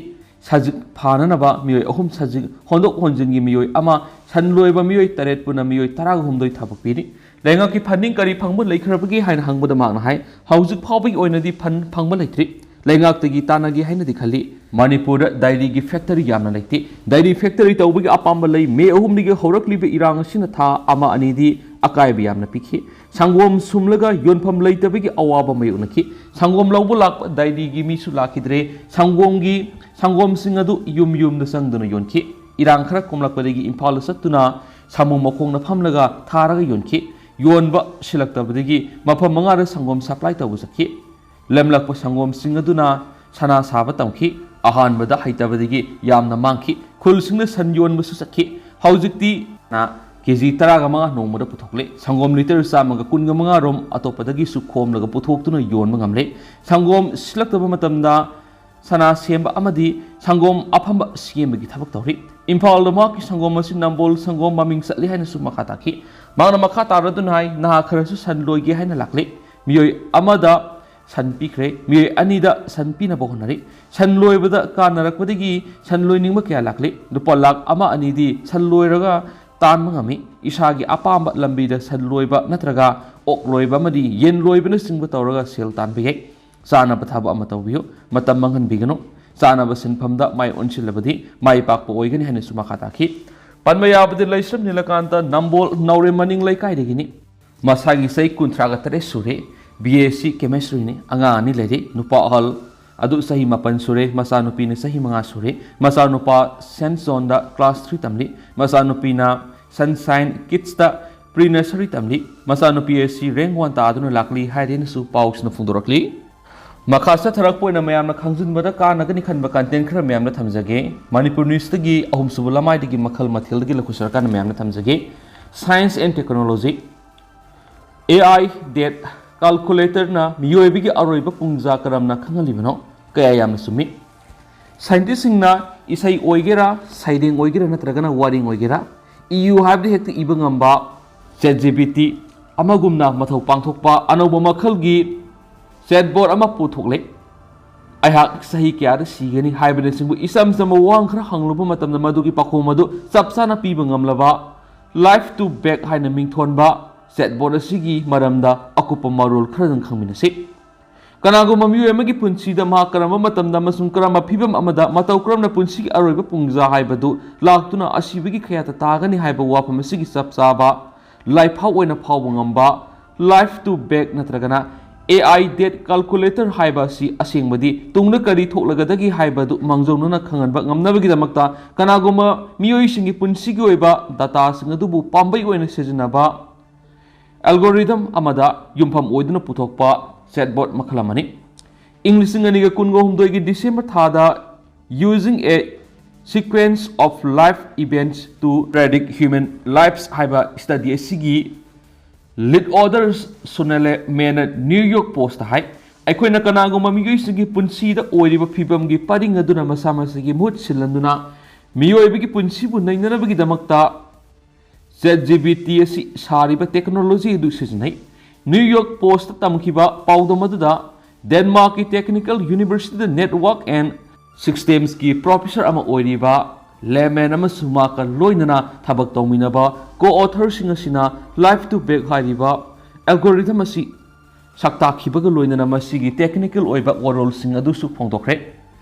ꯁꯖꯤꯛ ꯐꯥꯅꯅꯕ ꯃꯤꯑꯣꯏ ꯑꯍꯨꯝ, ꯁꯖꯤꯛ ꯍꯣꯟꯗꯣꯛ ꯍꯣꯟꯖꯤꯟꯒꯤ ꯃꯤꯑꯣꯏ ꯑꯃ, ꯁꯟ ꯂꯣꯏꯕ ꯃꯤꯑꯣꯏ ꯇꯔꯦꯠ, ꯄꯨꯟꯅ ꯃꯤꯑꯣꯏ ꯇꯔꯥꯍꯨꯝꯗꯣꯏ ꯊꯕꯛ ꯄꯤꯔꯤ꯫ ꯂꯩꯉꯥꯛꯀꯤ funding ꯀꯔꯤ ꯐꯪꯕ ꯂꯩꯈ꯭ꯔꯕꯒꯦ ꯍꯥꯏꯅ ꯍꯪꯕꯗ ꯃꯍꯥꯛꯅ ꯍꯥꯏ, ꯍꯧꯖꯤꯛ ꯐꯥꯎꯕꯒꯤ ꯑꯣꯏꯅꯗꯤ fund ꯐꯪꯕ ꯂꯩꯇ꯭ꯔꯤ꯫ ꯂꯩꯉꯥꯛꯇꯒꯤ ꯇꯥꯟꯅꯒꯦ ꯍꯥꯏꯅꯗꯤ ꯈꯜꯂꯤ꯫ ꯃꯅꯤꯄꯨꯔꯗ dairyꯒꯤ factory ꯌꯥꯝꯅ ꯂꯩꯇꯦ꯫ Dairy factory ꯇꯧꯕꯒꯤ ꯑꯄꯥꯝꯕ ꯂꯩ꯫ ꯃꯦ ꯑꯍꯨꯝꯗꯒꯤ ꯍꯧꯔꯛꯂꯤꯕ ꯏꯔꯥꯡ ꯑꯁꯤꯅ ꯊꯥ ꯑꯃ ꯑꯅꯤꯗꯤ ꯑꯀꯥꯏꯕ ꯌꯥꯝꯅ ꯄꯤꯈꯤ꯫ ꯁꯪꯒꯣꯝ ꯁꯨꯝꯂꯒ ꯌꯣꯟꯐꯝ ꯂꯩꯇꯕꯒꯤ ꯑꯋꯥꯕ ꯃꯥꯌꯣꯛꯅꯈꯤ꯫ ꯁꯪꯒꯣꯝ ꯂꯧꯕ ꯂꯥꯛꯄ dairyꯒꯤ ꯃꯤꯁꯨ ꯂꯥꯛꯈꯤꯗ꯭ꯔꯦ꯫ ꯁꯪꯒꯣꯝꯒꯤ, ꯁꯪꯒꯣꯝꯁꯤꯡ ꯑꯗꯨ ꯌꯨꯝ ꯌꯨꯝꯗ ꯆꯪꯗꯨꯅ ꯌꯣꯟꯈꯤ꯫ ꯏꯔꯥꯡ ꯈꯔ ꯀꯣꯝꯂꯛꯄꯗꯒꯤ ꯏꯝꯐꯥꯜꯗ ꯆꯠꯇꯨꯅ ꯁꯥꯃꯨ ꯃꯈꯣꯡꯗ ꯐꯝꯂꯒ ꯊꯥꯔꯒ ꯌꯣꯟꯈꯤ꯫ ꯌꯣꯟꯕ ꯁꯤꯜꯂꯛꯇꯕꯗꯒꯤ ꯃꯐꯝ ꯃꯉꯥꯗ ꯁꯪꯒꯣꯝ supply ꯇꯧꯕ ꯆꯠꯈꯤ꯫ ꯂꯦꯝꯂꯛꯄ ꯁꯪꯒꯣꯝꯁꯤꯡ ꯑꯗꯨꯅ ꯁꯅꯥ ꯁꯥꯕ ꯇꯝꯈꯤ꯫ ꯑꯍꯥꯟꯕꯗ ꯍꯩꯇꯕꯗꯒꯤ ꯌꯥꯝꯅ ꯃꯥꯡꯈꯤ꯫ ꯈꯨꯜꯁꯤꯡꯗ ꯁꯟ ꯌꯣꯟꯕꯁꯨ ꯆꯠꯈꯤ꯫ ꯍꯧꯖꯤꯛꯇꯤ ꯁꯅꯥ ꯀꯦ ꯖꯤ ꯇꯔꯥꯒ ꯃꯉꯥ ꯅꯣꯡꯃꯗ ꯄꯨꯊꯣꯛꯂꯦ꯫ ꯁꯪꯒꯣꯝ litre ꯆꯥꯝꯃꯒ ꯀꯨꯟꯒ ꯃꯉꯥ ꯔꯣꯝ ꯑꯇꯣꯞꯄꯗꯒꯤꯁꯨ ꯈꯣꯝꯂꯒ ꯄꯨꯊꯣꯛꯇꯨꯅ ꯌꯣꯟꯕ ꯉꯝꯂꯦ꯫ ꯁꯪꯒꯣꯝ ꯁꯤꯜꯂꯛꯇꯕ ꯃꯇꯝꯗ ꯁꯅꯥ ꯁꯦꯝꯕ ꯑꯃꯗꯤ ꯁꯪꯒꯣꯝ ꯑꯐꯝꯕ ꯁꯦꯝꯕꯒꯤ ꯊꯕꯛ ꯇꯧꯔꯤ꯫ ꯏꯝꯐꯥꯜꯗ ꯃꯍꯥꯛꯀꯤ ꯁꯪꯒꯣꯝ ꯑꯁꯤ ꯅꯝꯕꯣꯜ ꯁꯪꯒꯣꯝ ꯃꯃꯤꯡ ꯆꯠꯂꯤ ꯍꯥꯏꯅꯁꯨ ꯃꯈꯥ ꯇꯥꯈꯤ꯫ ꯃꯍꯥꯛꯅ ꯃꯈꯥ ꯇꯥꯔꯗꯨꯅ ꯍꯥꯏ, ꯅꯍꯥ ꯈꯔꯁꯨ ꯁꯟ ꯂꯣꯏꯒꯦ ꯍꯥꯏꯅ ꯂꯥꯛꯂꯤ꯫ ꯃꯤꯑꯣꯏ ꯑꯃꯗ ꯁꯟ ꯄꯤꯈ꯭ꯔꯦ꯫ ꯃꯤꯑꯣꯏ ꯑꯅꯤꯗ ꯁꯟ ꯄꯤꯅꯕ ꯍꯣꯠꯅꯔꯤ꯫ ꯁꯟ ꯂꯣꯏꯕꯗ ꯀꯥꯟꯅꯔꯛꯄꯗꯒꯤ ꯁꯟ ꯂꯣꯏꯅꯤꯡꯕ ꯀꯌꯥ ꯂꯥꯛꯂꯤ꯫ ꯂꯨꯄꯥ ꯂꯥꯈ ꯑꯃ ꯑꯅꯤꯗꯤ ꯁꯟ ꯂꯣꯏꯔꯒ ꯇꯥꯟꯕ ꯉꯝꯃꯤ꯫ ꯏꯁꯥꯒꯤ ꯑꯄꯥꯝꯕ ꯂꯝꯕꯤꯗ ꯁꯟ ꯂꯣꯏꯕ ꯅꯠꯇ꯭ꯔꯒ ꯑꯣꯛ ꯂꯣꯏꯕ ꯑꯃꯗꯤ ꯌꯦꯟ ꯂꯣꯏꯕꯅꯆꯤꯡꯕ ꯇꯧꯔꯒ ꯁꯦꯜ ꯇꯥꯟꯕ ꯌꯥꯏ꯫ ꯆꯥꯅꯕ ꯊꯕꯛ ꯑꯃ ꯇꯧꯕꯤꯌꯨ꯫ ꯃꯇꯝ ꯃꯥꯡꯍꯟꯕꯤꯒꯅꯨ꯫ ꯆꯥꯅꯕ ꯁꯤꯟꯐꯝꯗ ꯃꯥꯏ ꯑꯣꯟꯁꯤꯜꯂꯕꯗꯤ ꯃꯥꯏ ꯄꯥꯛꯄ ꯑꯣꯏꯒꯅꯤ ꯍꯥꯏꯅꯁꯨ ꯃꯈꯥ ꯇꯥꯈꯤ꯫ ꯄꯟꯕ ꯌꯥꯕꯗꯤ ꯂꯩꯁ꯭ꯔꯝ ꯅꯤꯂꯀꯥꯟꯇ, ꯅꯝꯕꯣꯜ ꯅꯥꯎꯔꯦꯝ ꯃꯅꯤꯡ ꯂꯩꯀꯥꯏꯗꯒꯤꯅꯤ꯫ ꯃꯁꯥꯒꯤ ꯆꯍꯤ ꯀꯨꯟꯊ꯭ꯔꯥꯒ ꯇꯔꯦꯠ ꯁꯨꯔꯦ꯫ B S C chemistryꯅꯤ꯫ ꯑꯉꯥꯡ ꯑꯅꯤ ꯂꯩꯔꯤ꯫ ꯅꯨꯄꯥ ꯑꯍꯜ ꯑꯗꯨ ꯆꯍꯤ ꯃꯥꯄꯟ ꯁꯨꯔꯦ꯫ ꯃꯆꯥꯅꯨꯄꯤꯅ ꯆꯍꯤ ꯃꯉꯥ ꯁꯨꯔꯦ꯫ ꯃꯆꯥꯅꯨꯄꯥ ꯁꯦꯟꯠ ꯖꯣꯟꯗ class three ꯇꯝꯂꯤ꯫ ꯃꯆꯥꯅꯨꯄꯤꯅ Sunshine Kidsꯇ pre nursery ꯇꯝꯂꯤ꯫ ꯃꯆꯥꯅꯨꯄꯤ ꯑꯁꯤ rank one ꯇꯥꯗꯨꯅ ꯂꯥꯛꯂꯤ ꯍꯥꯏꯔꯦꯅꯁꯨ ꯄꯥꯎꯁꯤꯅ ꯐꯣꯡꯗꯣꯔꯛꯂꯤ꯫ ꯃꯈꯥ ꯆꯠꯊꯔꯛꯄ ꯑꯣꯏꯅ ꯃꯌꯥꯝꯅ ꯈꯪꯖꯤꯟꯕꯗ ꯀꯥꯟꯅꯒꯅꯤ ꯈꯟꯕ content ꯈꯔ ꯃꯌꯥꯝꯅ ꯊꯝꯖꯒꯦ꯫ ꯃꯅꯤꯄꯨꯔ Newsꯇꯒꯤ ꯑꯍꯨꯝꯁꯨꯕ ꯂꯃꯥꯏꯗꯒꯤ ꯃꯈꯜ ꯃꯊꯦꯜꯗꯒꯤ ꯂꯧꯈꯠꯆꯔꯀꯥꯟꯗ ꯃꯌꯥꯝꯅ ꯊꯝꯖꯒꯦ꯫ Science and Technology, AI, date, calculatorꯅ ꯃꯤꯑꯣꯏꯕꯒꯤ ꯑꯔꯣꯏꯕ ꯄꯨꯡꯖꯥ ꯀꯔꯝꯅ ꯈꯪꯍꯜꯂꯤꯕꯅꯣ? ꯀꯌꯥ ꯌꯥꯝꯅ ꯆꯨꯝꯃꯤ꯫ Scientistꯁꯤꯡꯅ ꯏꯁꯩ ꯑꯣꯏꯒꯦꯔꯥ, ꯁꯩꯔꯦꯡ ꯑꯣꯏꯒꯦꯔꯥ, ꯅꯠꯇ꯭ꯔꯒꯅ ꯋꯥꯔꯦꯡ ꯑꯣꯏꯒꯦꯔꯥ, ꯏꯌꯨ ꯍꯥꯏꯕꯗ ꯍꯦꯛꯇ ꯏꯕ ꯉꯝꯕ ChatGPT ꯑꯃꯒꯨꯝꯅ ꯃꯊꯧ ꯄꯥꯡꯊꯣꯛꯄ ꯑꯅꯧꯕ ꯃꯈꯜꯒꯤ chatbot ꯑꯃ ꯄꯨꯊꯣꯛꯂꯦ꯫ "ꯑꯩꯍꯥꯛ ꯆꯍꯤ ꯀꯌꯥꯗ ꯁꯤꯒꯅꯤ?" ꯍꯥꯏꯕꯅꯆꯤꯡꯕ ꯏꯆꯝ ꯆꯝꯕ ꯋꯥꯍꯪ ꯈꯔ ꯍꯪꯂꯨꯕ ꯃꯇꯝꯗ ꯃꯗꯨꯒꯤ ꯄꯥꯎꯈꯨꯝ ꯑꯗꯨ ꯆꯞ ꯆꯥꯅ ꯄꯤꯕ ꯉꯝꯂꯕ Life to Back ꯍꯥꯏꯅ ꯃꯤꯡꯊꯣꯟꯕ chatbot ꯑꯁꯤꯒꯤ ꯃꯔꯝꯗ ꯑꯀꯨꯞꯄ ꯃꯔꯣꯜ ꯈꯔꯗꯪ ꯈꯪꯃꯤꯟꯅꯁꯤ꯫ ꯀꯅꯥꯒꯨꯝꯕ ꯃꯤꯑꯣꯏ ꯑꯃꯒꯤ ꯄꯨꯟꯁꯤꯗ ꯃꯍꯥꯛ ꯀꯔꯝꯕ ꯃꯇꯝꯗ ꯑꯃꯁꯨꯡ ꯀꯔꯝꯕ ꯐꯤꯚꯝ ꯑꯃꯗ ꯃꯇꯧ ꯀꯔꯝꯅ ꯄꯨꯟꯁꯤꯒꯤ ꯑꯔꯣꯏꯕ ꯄꯨꯡꯖꯥ ꯍꯥꯏꯕꯗꯨ ꯂꯥꯛꯇꯨꯅ ꯑꯁꯤꯕꯒꯤ ꯈꯌꯥꯠꯇ ꯇꯥꯒꯅꯤ ꯍꯥꯏꯕ ꯋꯥꯐꯝ ꯑꯁꯤꯒꯤ ꯆꯞ ꯆꯥꯕ ꯂꯥꯏꯐꯥꯎ ꯑꯣꯏꯅ ꯐꯥꯎꯕ ꯉꯝꯕ Life to Back ꯅꯠꯇ꯭ꯔꯒꯅ AI date calculator ꯍꯥꯏꯕ ꯑꯁꯤ ꯑꯁꯦꯡꯕꯗꯤ ꯇꯨꯡꯗ ꯀꯔꯤ ꯊꯣꯛꯂꯒꯗꯒꯦ ꯍꯥꯏꯕꯗꯨ ꯃꯥꯡꯖꯧꯅꯅ ꯈꯪꯍꯟꯕ ꯉꯝꯅꯕꯒꯤꯗꯃꯛꯇ ꯀꯅꯥꯒꯨꯝꯕ ꯃꯤꯑꯣꯏꯁꯤꯡꯒꯤ ꯄꯨꯟꯁꯤꯒꯤ ꯑꯣꯏꯕ dataꯁꯤꯡ ꯑꯗꯨꯕꯨ ꯄꯥꯝꯕꯩ ꯑꯣꯏꯅ ꯁꯤꯖꯤꯟꯅꯕ algorithm ꯑꯃꯗ ꯌꯨꯝꯐꯝ ꯑꯣꯏꯗꯨꯅ ꯄꯨꯊꯣꯛꯄ chatbot ꯃꯈꯜ ꯑꯃꯅꯤ꯫ ꯏꯪ ꯂꯤꯁꯤꯡ ꯑꯅꯤꯒ ꯀꯨꯟꯒ ꯍꯨꯝꯗꯣꯏꯒꯤ December ꯊꯥꯗ Using a Sequence of Life Events to Predict Human Lives ꯍꯥꯏꯕ study ꯑꯁꯤꯒꯤ lead author Sonale Mann New York Postꯇ ꯍꯥꯏ, "ꯑꯩꯈꯣꯏꯅ ꯀꯅꯥꯒꯨꯝꯕ ꯃꯤꯑꯣꯏꯁꯤꯡꯒꯤ ꯄꯨꯟꯁꯤꯗ ꯑꯣꯏꯔꯤꯕ ꯐꯤꯕꯝꯒꯤ ꯄꯔꯤꯡ ꯑꯗꯨꯅ ꯃꯁꯥ ꯃꯁꯤꯒꯤ ꯃꯍꯨꯠ ꯁꯤꯜꯍꯟꯗꯨꯅ ꯃꯤꯑꯣꯏꯕꯒꯤ ꯄꯨꯟꯁꯤꯕꯨ ꯅꯩꯅꯅꯕꯒꯤꯗꯃꯛꯇ ChatGPT ꯑꯁꯤ ꯁꯥꯔꯤꯕ technology ꯑꯗꯨ ꯁꯤꯖꯤꯟꯅꯩ꯫" New York Postꯇ ꯇꯝꯈꯤꯕ ꯄꯥꯎꯗꯝ ꯑꯗꯨꯗ Denmarkꯀꯤ Technical Universityꯗ Network and Systemsꯀꯤ professor ꯑꯃ ꯑꯣꯏꯔꯤꯕ Lehman ꯑꯃꯁꯨꯡ ꯃꯍꯥꯛꯀ ꯂꯣꯏꯅꯅ ꯊꯕꯛ ꯇꯧꯃꯤꯟꯅꯕ co-authorꯁꯤꯡ ꯑꯁꯤꯅ Life to Back ꯍꯥꯏꯔꯤꯕ algorithm ꯑꯁꯤ ꯁꯛꯇꯥꯛꯈꯤꯕꯒ ꯂꯣꯏꯅꯅ ꯃꯁꯤꯒꯤ technical ꯑꯣꯏꯕ ꯋꯥꯔꯣꯜꯁꯤꯡ ꯑꯗꯨꯁꯨ ꯐꯣꯡꯗꯣꯛꯈ꯭ꯔꯦ꯫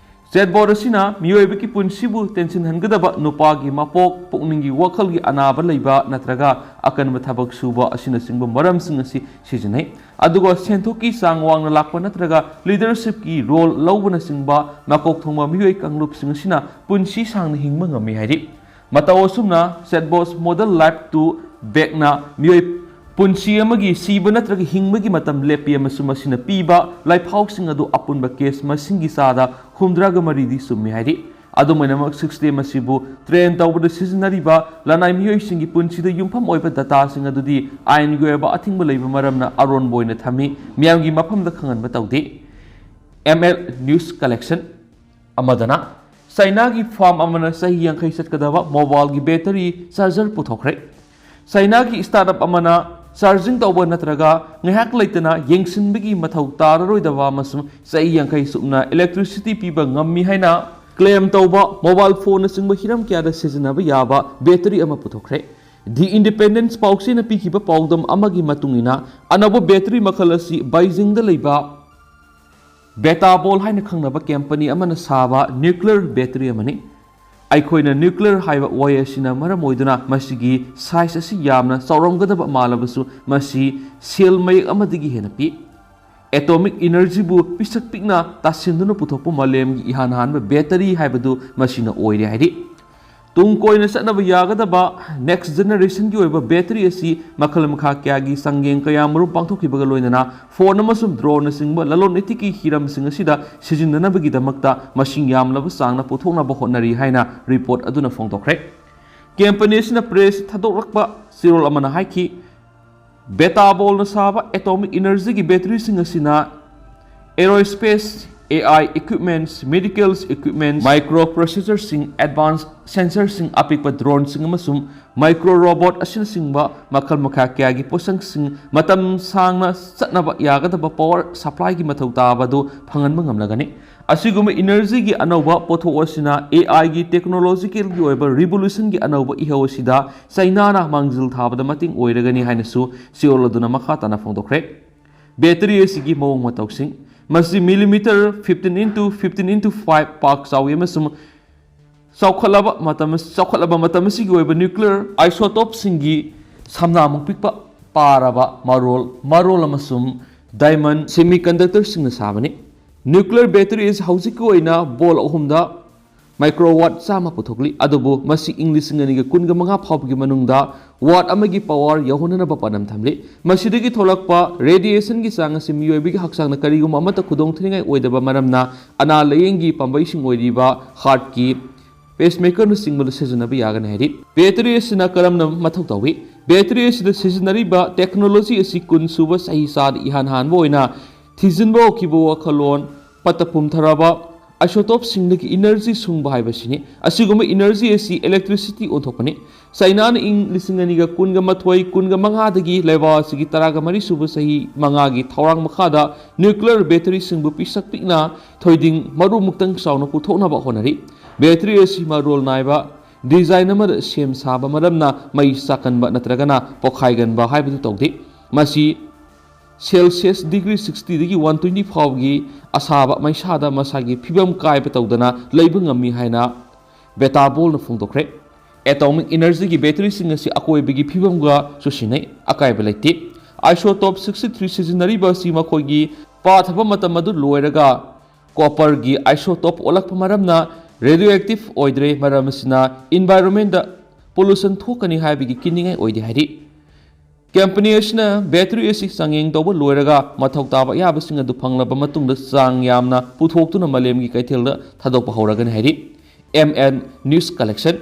Chatbot ꯑꯁꯤꯅ ꯃꯤꯑꯣꯏꯕꯒꯤ ꯄꯨꯟꯁꯤꯕꯨ ꯇꯦꯟꯁꯤꯟꯍꯟꯒꯗꯕ ꯅꯨꯄꯥꯒꯤ ꯃꯄꯣꯛ, ꯄꯨꯛꯅꯤꯡꯒꯤ ꯋꯥꯈꯜꯒꯤ ꯑꯅꯥꯕ ꯂꯩꯕ ꯅꯠꯇ꯭ꯔꯒ ꯑꯀꯟꯕ ꯊꯕꯛ ꯁꯨꯕ ꯑꯁꯤꯅꯆꯤꯡꯕ ꯃꯔꯝꯁꯤꯡ ꯑꯁꯤ ꯁꯤꯖꯤꯟꯅꯩ꯫ ꯑꯗꯨꯒ ꯁꯦꯟꯊꯣꯛꯀꯤ ꯆꯥꯡ ꯋꯥꯡꯅ ꯂꯥꯛꯄ ꯅꯠꯇ꯭ꯔꯒ leadershipꯀꯤ role ꯂꯧꯕꯅꯆꯤꯡꯕ ꯃꯀꯣꯛ ꯊꯣꯡꯕ ꯃꯤꯑꯣꯏ ꯀꯥꯡꯂꯨꯞꯁꯤꯡ ꯑꯁꯤꯅ ꯄꯨꯟꯁꯤ ꯁꯥꯡꯅ ꯍꯤꯡꯕ ꯉꯝꯃꯤ ꯍꯥꯏꯔꯤ꯫ ꯃꯇꯧ ꯑꯁꯨꯝꯅ chatbot model Life to Backꯅ ꯃꯤꯑꯣꯏ ꯄꯨꯟꯁꯤ ꯑꯃꯒꯤ ꯁꯤꯕ ꯅꯠꯇ꯭ꯔꯒ ꯍꯤꯡꯕꯒꯤ ꯃꯇꯝ ꯂꯦꯞꯄꯤ ꯑꯃꯁꯨꯡ ꯃꯁꯤꯅ ꯄꯤꯕ ꯂꯥꯏꯐꯥꯎꯁꯤꯡ ꯑꯗꯨ ꯑꯄꯨꯟꯕ ꯀꯦꯁ ꯃꯁꯤꯡꯒꯤ ꯆꯥꯗ ꯍꯨꯝꯗ꯭ꯔꯥꯒ ꯃꯔꯤꯗꯤ ꯆꯨꯝꯃꯤ ꯍꯥꯏꯔꯤ꯫ ꯑꯗꯨꯝ ꯑꯣꯏꯅꯃꯛ, ꯁꯤꯛꯁ ꯇꯦꯝ ꯑꯁꯤꯕꯨ ꯇ꯭ꯔꯦꯟ ꯇꯧꯕꯗ ꯁꯤꯖꯤꯟꯅꯔꯤꯕ ꯂꯅꯥꯏ ꯃꯤꯑꯣꯏꯁꯤꯡꯒꯤ ꯄꯨꯟꯁꯤꯗ ꯌꯨꯝꯐꯝ ꯑꯣꯏꯕ ꯗꯇꯥꯁꯤꯡ ꯑꯗꯨꯗꯤ ꯑꯥꯏꯟꯒꯤ ꯑꯣꯏꯕ ꯑꯊꯤꯡꯕ ꯂꯩꯕ ꯃꯔꯝꯅ ꯑꯔꯣꯟꯕ ꯑꯣꯏꯅ ꯊꯝꯃꯤ, ꯃꯤꯌꯥꯝꯒꯤ ꯃꯐꯝꯗ ꯈꯪꯍꯟꯕ ꯇꯧꯗꯦ꯫ ꯑꯦꯝ ꯑꯦꯜ ꯅ꯭ꯌꯨꯁ ꯀꯂꯦꯛꯁꯟ ꯑꯃꯗꯅ, ꯆꯥꯏꯅꯥꯒꯤ ꯐꯥꯔꯝ ꯑꯃꯅ ꯆꯍꯤ ꯌꯥꯡꯈꯩ ꯆꯠꯀꯗꯕ ꯃꯣꯕꯥꯏꯜꯒꯤ ꯕꯦꯇꯔꯤ ꯆꯥꯔꯖꯔ ꯄꯨꯊꯣꯛꯈ꯭ꯔꯦ꯫ ꯆꯥꯏꯅꯥꯒꯤ ꯁ꯭ꯇꯥꯔꯠ ꯑꯞ ꯑꯃꯅ ꯆꯥꯔꯖꯤꯡ ꯇꯧꯕ ꯅꯠꯇ꯭ꯔꯒ ꯉꯥꯏꯍꯥꯛ ꯂꯩꯇꯅ ꯌꯦꯡꯁꯤꯟꯕꯒꯤ ꯃꯊꯧ ꯇꯥꯔꯔꯣꯏꯗꯕ ꯑꯃꯁꯨꯡ ꯆꯍꯤ ꯌꯥꯡꯈꯩ ꯆꯨꯞꯅ ꯏꯂꯦꯛꯇ꯭ꯔꯤꯁꯤꯇꯤ ꯄꯤꯕ ꯉꯝꯃꯤ ꯍꯥꯏꯅ ꯀ꯭ꯂꯦꯝ ꯇꯧꯕ ꯃꯣꯕꯥꯏꯜ ꯐꯣꯟꯅꯆꯤꯡꯕ ꯍꯤꯔꯝ ꯀꯌꯥꯗ ꯁꯤꯖꯤꯟꯅꯕ ꯌꯥꯕ ꯕꯦꯇꯔꯤ ꯑꯃ ꯄꯨꯊꯣꯛꯈ꯭ꯔꯦ꯫ ꯗꯤ ꯏꯟꯗꯤꯄꯦꯟꯗꯦꯟꯁ ꯄꯥꯎꯆꯦꯅ ꯄꯤꯈꯤꯕ ꯄꯥꯎꯗꯝ ꯑꯃꯒꯤ ꯃꯇꯨꯡ ꯏꯟꯅ, ꯑꯅꯧꯕ ꯕꯦꯇꯔꯤ ꯃꯈꯜ ꯑꯁꯤ ꯕꯩꯖꯤꯡꯗ ꯂꯩꯕ ꯕꯦꯇꯥꯕꯣꯜ ꯍꯥꯏꯅ ꯈꯪꯅꯕ ꯀꯝꯄꯅꯤ ꯑꯃꯅ ꯁꯥꯕ ꯅ꯭ꯌꯨꯀ꯭ꯂꯤꯌꯔ ꯕꯦꯇꯔꯤ ꯑꯃꯅꯤ꯫ ꯑꯩꯈꯣꯏꯅ ꯅ꯭ꯌꯨꯀ꯭ꯂꯤꯌꯔ ꯍꯥꯏꯕ ꯋꯥꯍꯩ ꯑꯁꯤꯅ ꯃꯔꯝ ꯑꯣꯏꯗꯨꯅ ꯃꯁꯤꯒꯤ ꯁꯥꯏꯖ ꯑꯁꯤ ꯌꯥꯝꯅ ꯆꯥꯎꯔꯝꯒꯗꯕ ꯃꯥꯜꯂꯕꯁꯨ, ꯃꯁꯤ ꯁꯦꯜ ꯃꯌꯦꯛ ꯑꯃꯗꯒꯤ ꯍꯦꯟꯅ ꯄꯤ꯫ ꯑꯦꯇꯣꯃꯤꯛ ꯏꯅꯔꯖꯤꯕꯨ ꯄꯤꯁꯛ ꯄꯤꯛꯅ ꯇꯥꯁꯤꯟꯗꯨꯅ ꯄꯨꯊꯣꯛꯄ ꯃꯥꯂꯦꯝꯒꯤ ꯏꯍꯥꯟ ꯍꯥꯟꯕ ꯕꯦꯇꯔꯤ ꯍꯥꯏꯕꯗꯨ ꯃꯁꯤꯅ ꯑꯣꯏꯔꯦ ꯍꯥꯏꯔꯤ꯫ ꯇꯨꯡ ꯀꯣꯏꯅ ꯆꯠꯅꯕ ꯌꯥꯒꯗꯕ ꯅꯦꯛꯁ ꯖꯦꯅꯦꯔꯦꯁꯟꯒꯤ ꯑꯣꯏꯕ ꯕꯦꯇꯔꯤ ꯑꯁꯤ ꯃꯈꯜ ꯃꯈꯥ ꯀꯌꯥꯒꯤ ꯆꯥꯡꯌꯦꯡ ꯀꯌꯥ ꯃꯔꯨꯝ ꯄꯥꯡꯊꯣꯛꯈꯤꯕꯒ ꯂꯣꯏꯅꯅ ꯐꯣꯟ ꯑꯃꯁꯨꯡ ꯗ꯭ꯔꯣꯟꯅꯆꯤꯡꯕ ꯂꯂꯣꯟ ꯏꯇꯤꯛꯀꯤ ꯍꯤꯔꯝꯁꯤꯡ ꯑꯁꯤꯗ ꯁꯤꯖꯤꯟꯅꯅꯕꯒꯤꯗꯃꯛꯇ ꯃꯁꯤꯡ ꯌꯥꯝꯂꯕ ꯆꯥꯡꯅ ꯄꯨꯊꯣꯛꯅꯕ ꯍꯣꯠꯅꯔꯤ ꯍꯥꯏꯅ ꯔꯤꯄꯣꯔꯠ ꯑꯗꯨꯅ ꯐꯣꯡꯗꯣꯛꯈ꯭ꯔꯦ꯫ ꯀꯝꯄꯅꯤ ꯑꯁꯤꯅ ꯄ꯭ꯔꯦꯁ ꯊꯥꯗꯣꯛꯂꯛꯄ ꯆꯦꯔꯣꯜ ꯑꯃꯅ ꯍꯥꯏꯈꯤ, ꯕꯦꯇꯥꯕꯣꯜꯅ ꯁꯥꯕ ꯑꯦꯇꯣꯃꯤꯛ ꯏꯅꯔꯖꯤꯒꯤ ꯕꯦꯇꯔꯤꯁꯤꯡ ꯑꯁꯤꯅ aerospace, AI equipments, medical equipments, microprocessors ꯁꯤꯡ, advanced sensor ꯁꯤꯡ, ꯑꯄꯤꯛꯄ ꯗ꯭ꯔꯣꯟꯁꯤꯡ ꯑꯃꯁꯨꯡ ꯃꯥꯏꯀ꯭ꯔꯣ ꯔꯣꯕꯣꯠ ꯑꯁꯤꯅꯆꯤꯡꯕ ꯃꯈꯜ ꯃꯈꯥ ꯀꯌꯥꯒꯤ ꯄꯣꯠꯁꯛꯁꯤꯡ ꯃꯇꯝ ꯁꯥꯡꯅ ꯆꯠꯅꯕ ꯌꯥꯒꯗꯕ ꯄꯥꯋꯔ ꯁꯄ꯭ꯂꯥꯏꯒꯤ ꯃꯊꯧ ꯇꯥꯕ ꯑꯗꯨ ꯐꯪꯍꯟꯕ ꯉꯝꯂꯒꯅꯤ꯫ ꯑꯁꯤꯒꯨꯝꯕ ꯏꯅꯔꯖꯤꯒꯤ ꯑꯅꯧꯕ ꯄꯣꯠꯊꯣꯛ ꯑꯁꯤꯅ ꯑꯦ ꯑꯥꯏꯒꯤ ꯇꯦꯛꯅꯣꯂꯣꯖꯤꯀꯦꯜꯒꯤ ꯑꯣꯏꯕ ꯔꯤꯚꯣꯂꯨꯁꯟꯒꯤ ꯑꯅꯧꯕ ꯏꯍꯧ ꯑꯁꯤꯗ ꯆꯩꯅꯥꯅ ꯃꯥꯡꯖꯤꯜ ꯊꯥꯕꯗ ꯃꯇꯦꯡ ꯑꯣꯏꯔꯒꯅꯤ ꯍꯥꯏꯅꯁꯨ ꯁꯤꯑꯣꯜ ꯑꯗꯨꯅ ꯃꯈꯥ ꯇꯥꯅ ꯐꯣꯡꯗꯣꯛꯈ꯭ꯔꯦ꯫ ꯕꯦꯇꯔꯤ ꯑꯁꯤꯒꯤ ꯃꯑꯣꯡ ꯃꯇꯧꯁꯤꯡ: ꯃꯁꯤ millimetre fifteen into fifteen into five ꯄꯥꯛ ꯆꯥꯎꯏ ꯑꯃꯁꯨꯡ ꯆꯥꯎꯈꯠꯂꯕ ꯃꯇꯝ, ꯆꯥꯎꯈꯠꯂꯕ ꯃꯇꯝ ꯑꯁꯤꯒꯤ ꯑꯣꯏꯕ ꯅ꯭ꯌꯨꯀ꯭ꯂꯤꯌꯔ ꯑꯥꯏꯁꯣꯇꯣꯞꯁꯤꯡꯒꯤ ꯁꯝꯅꯥꯃꯨꯛ ꯄꯤꯛꯄ, ꯄꯥꯔꯕ, ꯃꯔꯣꯜ, ꯃꯔꯣꯜ ꯑꯃꯁꯨꯡ ꯗꯥꯏꯃꯟ ꯁꯦꯃꯤꯀꯟꯗꯛꯇꯔꯁꯤꯡꯅ ꯁꯥꯕꯅꯤ꯫ ꯅ꯭ꯌꯨꯀ꯭ꯂꯤꯌꯔ ꯕꯦꯇꯔꯤ ꯑꯁꯤ ꯍꯧꯖꯤꯛꯀꯤ ꯑꯣꯏꯅ ꯕꯣꯜ ꯑꯍꯨꯝꯗ ꯃꯥꯏꯀ꯭ꯔꯣ ꯋꯥꯠ ꯆꯥꯝꯃ ꯄꯨꯊꯣꯛꯂꯤ꯫ ꯑꯗꯨꯕꯨ ꯃꯁꯤ ꯏꯪ ꯂꯤꯁꯤꯡ ꯑꯅꯤꯒ ꯀꯨꯟꯒ ꯃꯉꯥ ꯐꯥꯎꯕꯒꯤ ꯃꯅꯨꯡꯗ ꯋꯥꯠ ꯑꯃꯒꯤ ꯄꯥꯋꯔ ꯌꯧꯍꯟꯅꯅꯕ ꯄꯥꯟꯗꯝ ꯊꯝꯂꯤ꯫ ꯃꯁꯤꯗꯒꯤ ꯊꯣꯛꯂꯛꯄ ꯔꯦꯗꯤꯌꯦꯁꯟꯒꯤ ꯆꯥꯡ ꯑꯁꯤ ꯃꯤꯑꯣꯏꯕꯒꯤ ꯍꯛꯆꯥꯡꯅ ꯀꯔꯤꯒꯨꯝꯕ ꯑꯃꯠꯇ ꯈꯨꯗꯣꯡꯊꯤꯅꯤꯡꯉꯥꯏ ꯑꯣꯏꯗꯕ ꯃꯔꯝꯅ ꯑꯅꯥ ꯂꯥꯌꯦꯡꯒꯤ ꯄꯥꯝꯕꯩꯁꯤꯡ ꯑꯣꯏꯔꯤꯕ ꯍꯥꯔꯠꯀꯤ ꯄꯦꯁꯃꯦꯀꯔꯅꯆꯤꯡꯕꯗ ꯁꯤꯖꯤꯟꯅꯕ ꯌꯥꯒꯅꯤ ꯍꯥꯏꯔꯤ꯫ ꯕꯦꯇꯔꯤ ꯑꯁꯤꯅ ꯀꯔꯝꯅ ꯃꯊꯧ ꯇꯧꯏ? ꯕꯦꯇꯔꯤ ꯑꯁꯤꯗ ꯁꯤꯖꯤꯟꯅꯔꯤꯕ ꯇꯦꯛꯅꯣꯂꯣꯖꯤ ꯑꯁꯤ ꯀꯨꯟ ꯁꯨꯕ ꯆꯍꯤꯆꯥꯗ ꯏꯍꯥꯟ ꯍꯥꯟꯕ ꯑꯣꯏꯅ ꯊꯤꯖꯤꯟꯕ ꯍꯧꯈꯤꯕ ꯋꯥꯈꯜꯂꯣꯟ ꯄꯠꯇ ꯄꯨꯝꯊꯔꯕ ꯑꯥꯏꯁꯣꯇꯣꯞꯁꯤꯡꯗꯒꯤ ꯏꯅꯔꯖꯤ ꯁꯨꯡꯕ ꯍꯥꯏꯕꯁꯤꯅꯤ꯫ ꯑꯁꯤꯒꯨꯝꯕ ꯏꯅꯔꯖꯤ ꯑꯁꯤ ꯏꯂꯦꯛꯇ꯭ꯔꯤꯁꯤꯇꯤ ꯑꯣꯟꯊꯣꯛꯄꯅꯤ꯫ ꯆꯥꯏꯅꯥꯅ ꯏꯪ ꯂꯤꯁꯤꯡ ꯑꯅꯤꯒ ꯀꯨꯟꯒ ꯃꯥꯊꯣꯏ, ꯀꯨꯟꯒ ꯃꯉꯥꯗꯒꯤ ꯂꯩꯕꯥꯛ ꯑꯁꯤꯒꯤ ꯇꯔꯥꯒ ꯃꯔꯤ ꯁꯨꯕ ꯆꯍꯤ ꯃꯉꯥꯒꯤ ꯊꯧꯔꯥꯡ ꯃꯈꯥꯗ ꯅ꯭ꯌꯨꯀ꯭ꯂꯤꯌꯔ ꯕꯦꯇꯔꯤꯁꯤꯡꯕꯨ ꯄꯤꯁꯛ ꯄꯤꯛꯅ ꯊꯣꯏꯗꯤꯡ ꯃꯔꯨꯃꯨꯛꯇꯪ ꯆꯥꯎꯅ ꯄꯨꯊꯣꯛꯅꯕ ꯍꯣꯠꯅꯔꯤ꯫ ꯕꯦꯇꯔꯤ ꯑꯁꯤ ꯃꯔꯣꯜ ꯅꯥꯏꯕ ꯗꯤꯖꯥꯏꯟ ꯑꯃꯗ ꯁꯦꯝ ꯁꯥꯕ ꯃꯔꯝꯅ ꯃꯩ ꯆꯥꯛꯀꯟꯕ ꯅꯠꯇ꯭ꯔꯒꯅ ꯄꯣꯈꯥꯏꯒꯟꯕ ꯍꯥꯏꯕꯗꯨ ꯇꯧꯗꯦ꯫ ꯃꯁꯤ ꯁꯦꯜꯁꯤꯌꯁ ꯗꯤꯒ꯭ꯔꯤ ꯁꯤꯛꯁꯇꯤꯗꯒꯤ ꯋꯥꯟ ꯇ꯭ꯋꯦꯟꯇꯤ ꯐꯥꯎꯕꯒꯤ ꯑꯁꯥꯕ ꯃꯩꯁꯥꯗ ꯃꯁꯥꯒꯤ ꯐꯤꯕꯝ ꯀꯥꯏꯕ ꯇꯧꯗꯅ ꯂꯩꯕ ꯉꯝꯃꯤ ꯍꯥꯏꯅ ꯕꯦꯇꯥꯕꯣꯜꯅ ꯐꯣꯡꯗꯣꯛꯈ꯭ꯔꯦ꯫ ꯑꯦꯇꯣꯃꯤꯛ ꯏꯅꯔꯖꯤꯒꯤ ꯕꯦꯇꯔꯤꯁꯤꯡ ꯑꯁꯤ ꯑꯀꯣꯏꯕꯒꯤ ꯐꯤꯕꯝꯒ ꯆꯨꯁꯤꯟꯅꯩ, ꯑꯀꯥꯏꯕ ꯂꯩꯇꯦ꯫ ꯑꯥꯏꯁꯣꯇꯣꯞ ꯁꯤꯛꯁꯇꯤ ꯊ꯭ꯔꯤ ꯁꯤꯖꯤꯟꯅꯔꯤꯕ ꯑꯁꯤ ꯃꯈꯣꯏꯒꯤ ꯄꯥꯊꯕ ꯃꯇꯝ ꯑꯗꯨ ꯂꯣꯏꯔꯒ ꯀꯣꯄꯔꯒꯤ ꯑꯥꯏꯁꯣꯇꯣꯞ ꯑꯣꯜꯂꯛꯄ ꯃꯔꯝꯅ ꯔꯦꯗꯤꯑꯣ ꯑꯦꯛꯇꯤꯚ ꯑꯣꯏꯗ꯭ꯔꯦ, ꯃꯔꯝ ꯑꯁꯤꯅ ꯏꯟꯚꯥꯏꯔꯣꯟꯃꯦꯟꯗ ꯄꯣꯂꯨꯁꯟ ꯊꯣꯛꯀꯅꯤ ꯍꯥꯏꯕꯒꯤ ꯀꯤꯅꯤꯡꯉꯥꯏ ꯑꯣꯏꯗꯦ ꯍꯥꯏꯔꯤ꯫ ꯀꯝꯄꯅꯤ ꯑꯁꯤꯅ ꯕꯦꯇꯔꯤ ꯑꯁꯤ ꯆꯥꯡꯌꯦꯡ ꯇꯧꯕ ꯂꯣꯏꯔꯒ ꯃꯊꯧ ꯇꯥꯕ ꯑꯌꯥꯕꯁꯤꯡ ꯑꯗꯨ ꯐꯪꯂꯕ ꯃꯇꯨꯡꯗ ꯆꯥꯡ ꯌꯥꯝꯅ ꯄꯨꯊꯣꯛꯇꯨꯅ ꯃꯥꯂꯦꯝꯒꯤ ꯀꯩꯊꯦꯜꯗ ꯊꯥꯗꯣꯛꯄ ꯍꯧꯔꯒꯅꯤ ꯍꯥꯏꯔꯤ꯫ M N News Collection꯫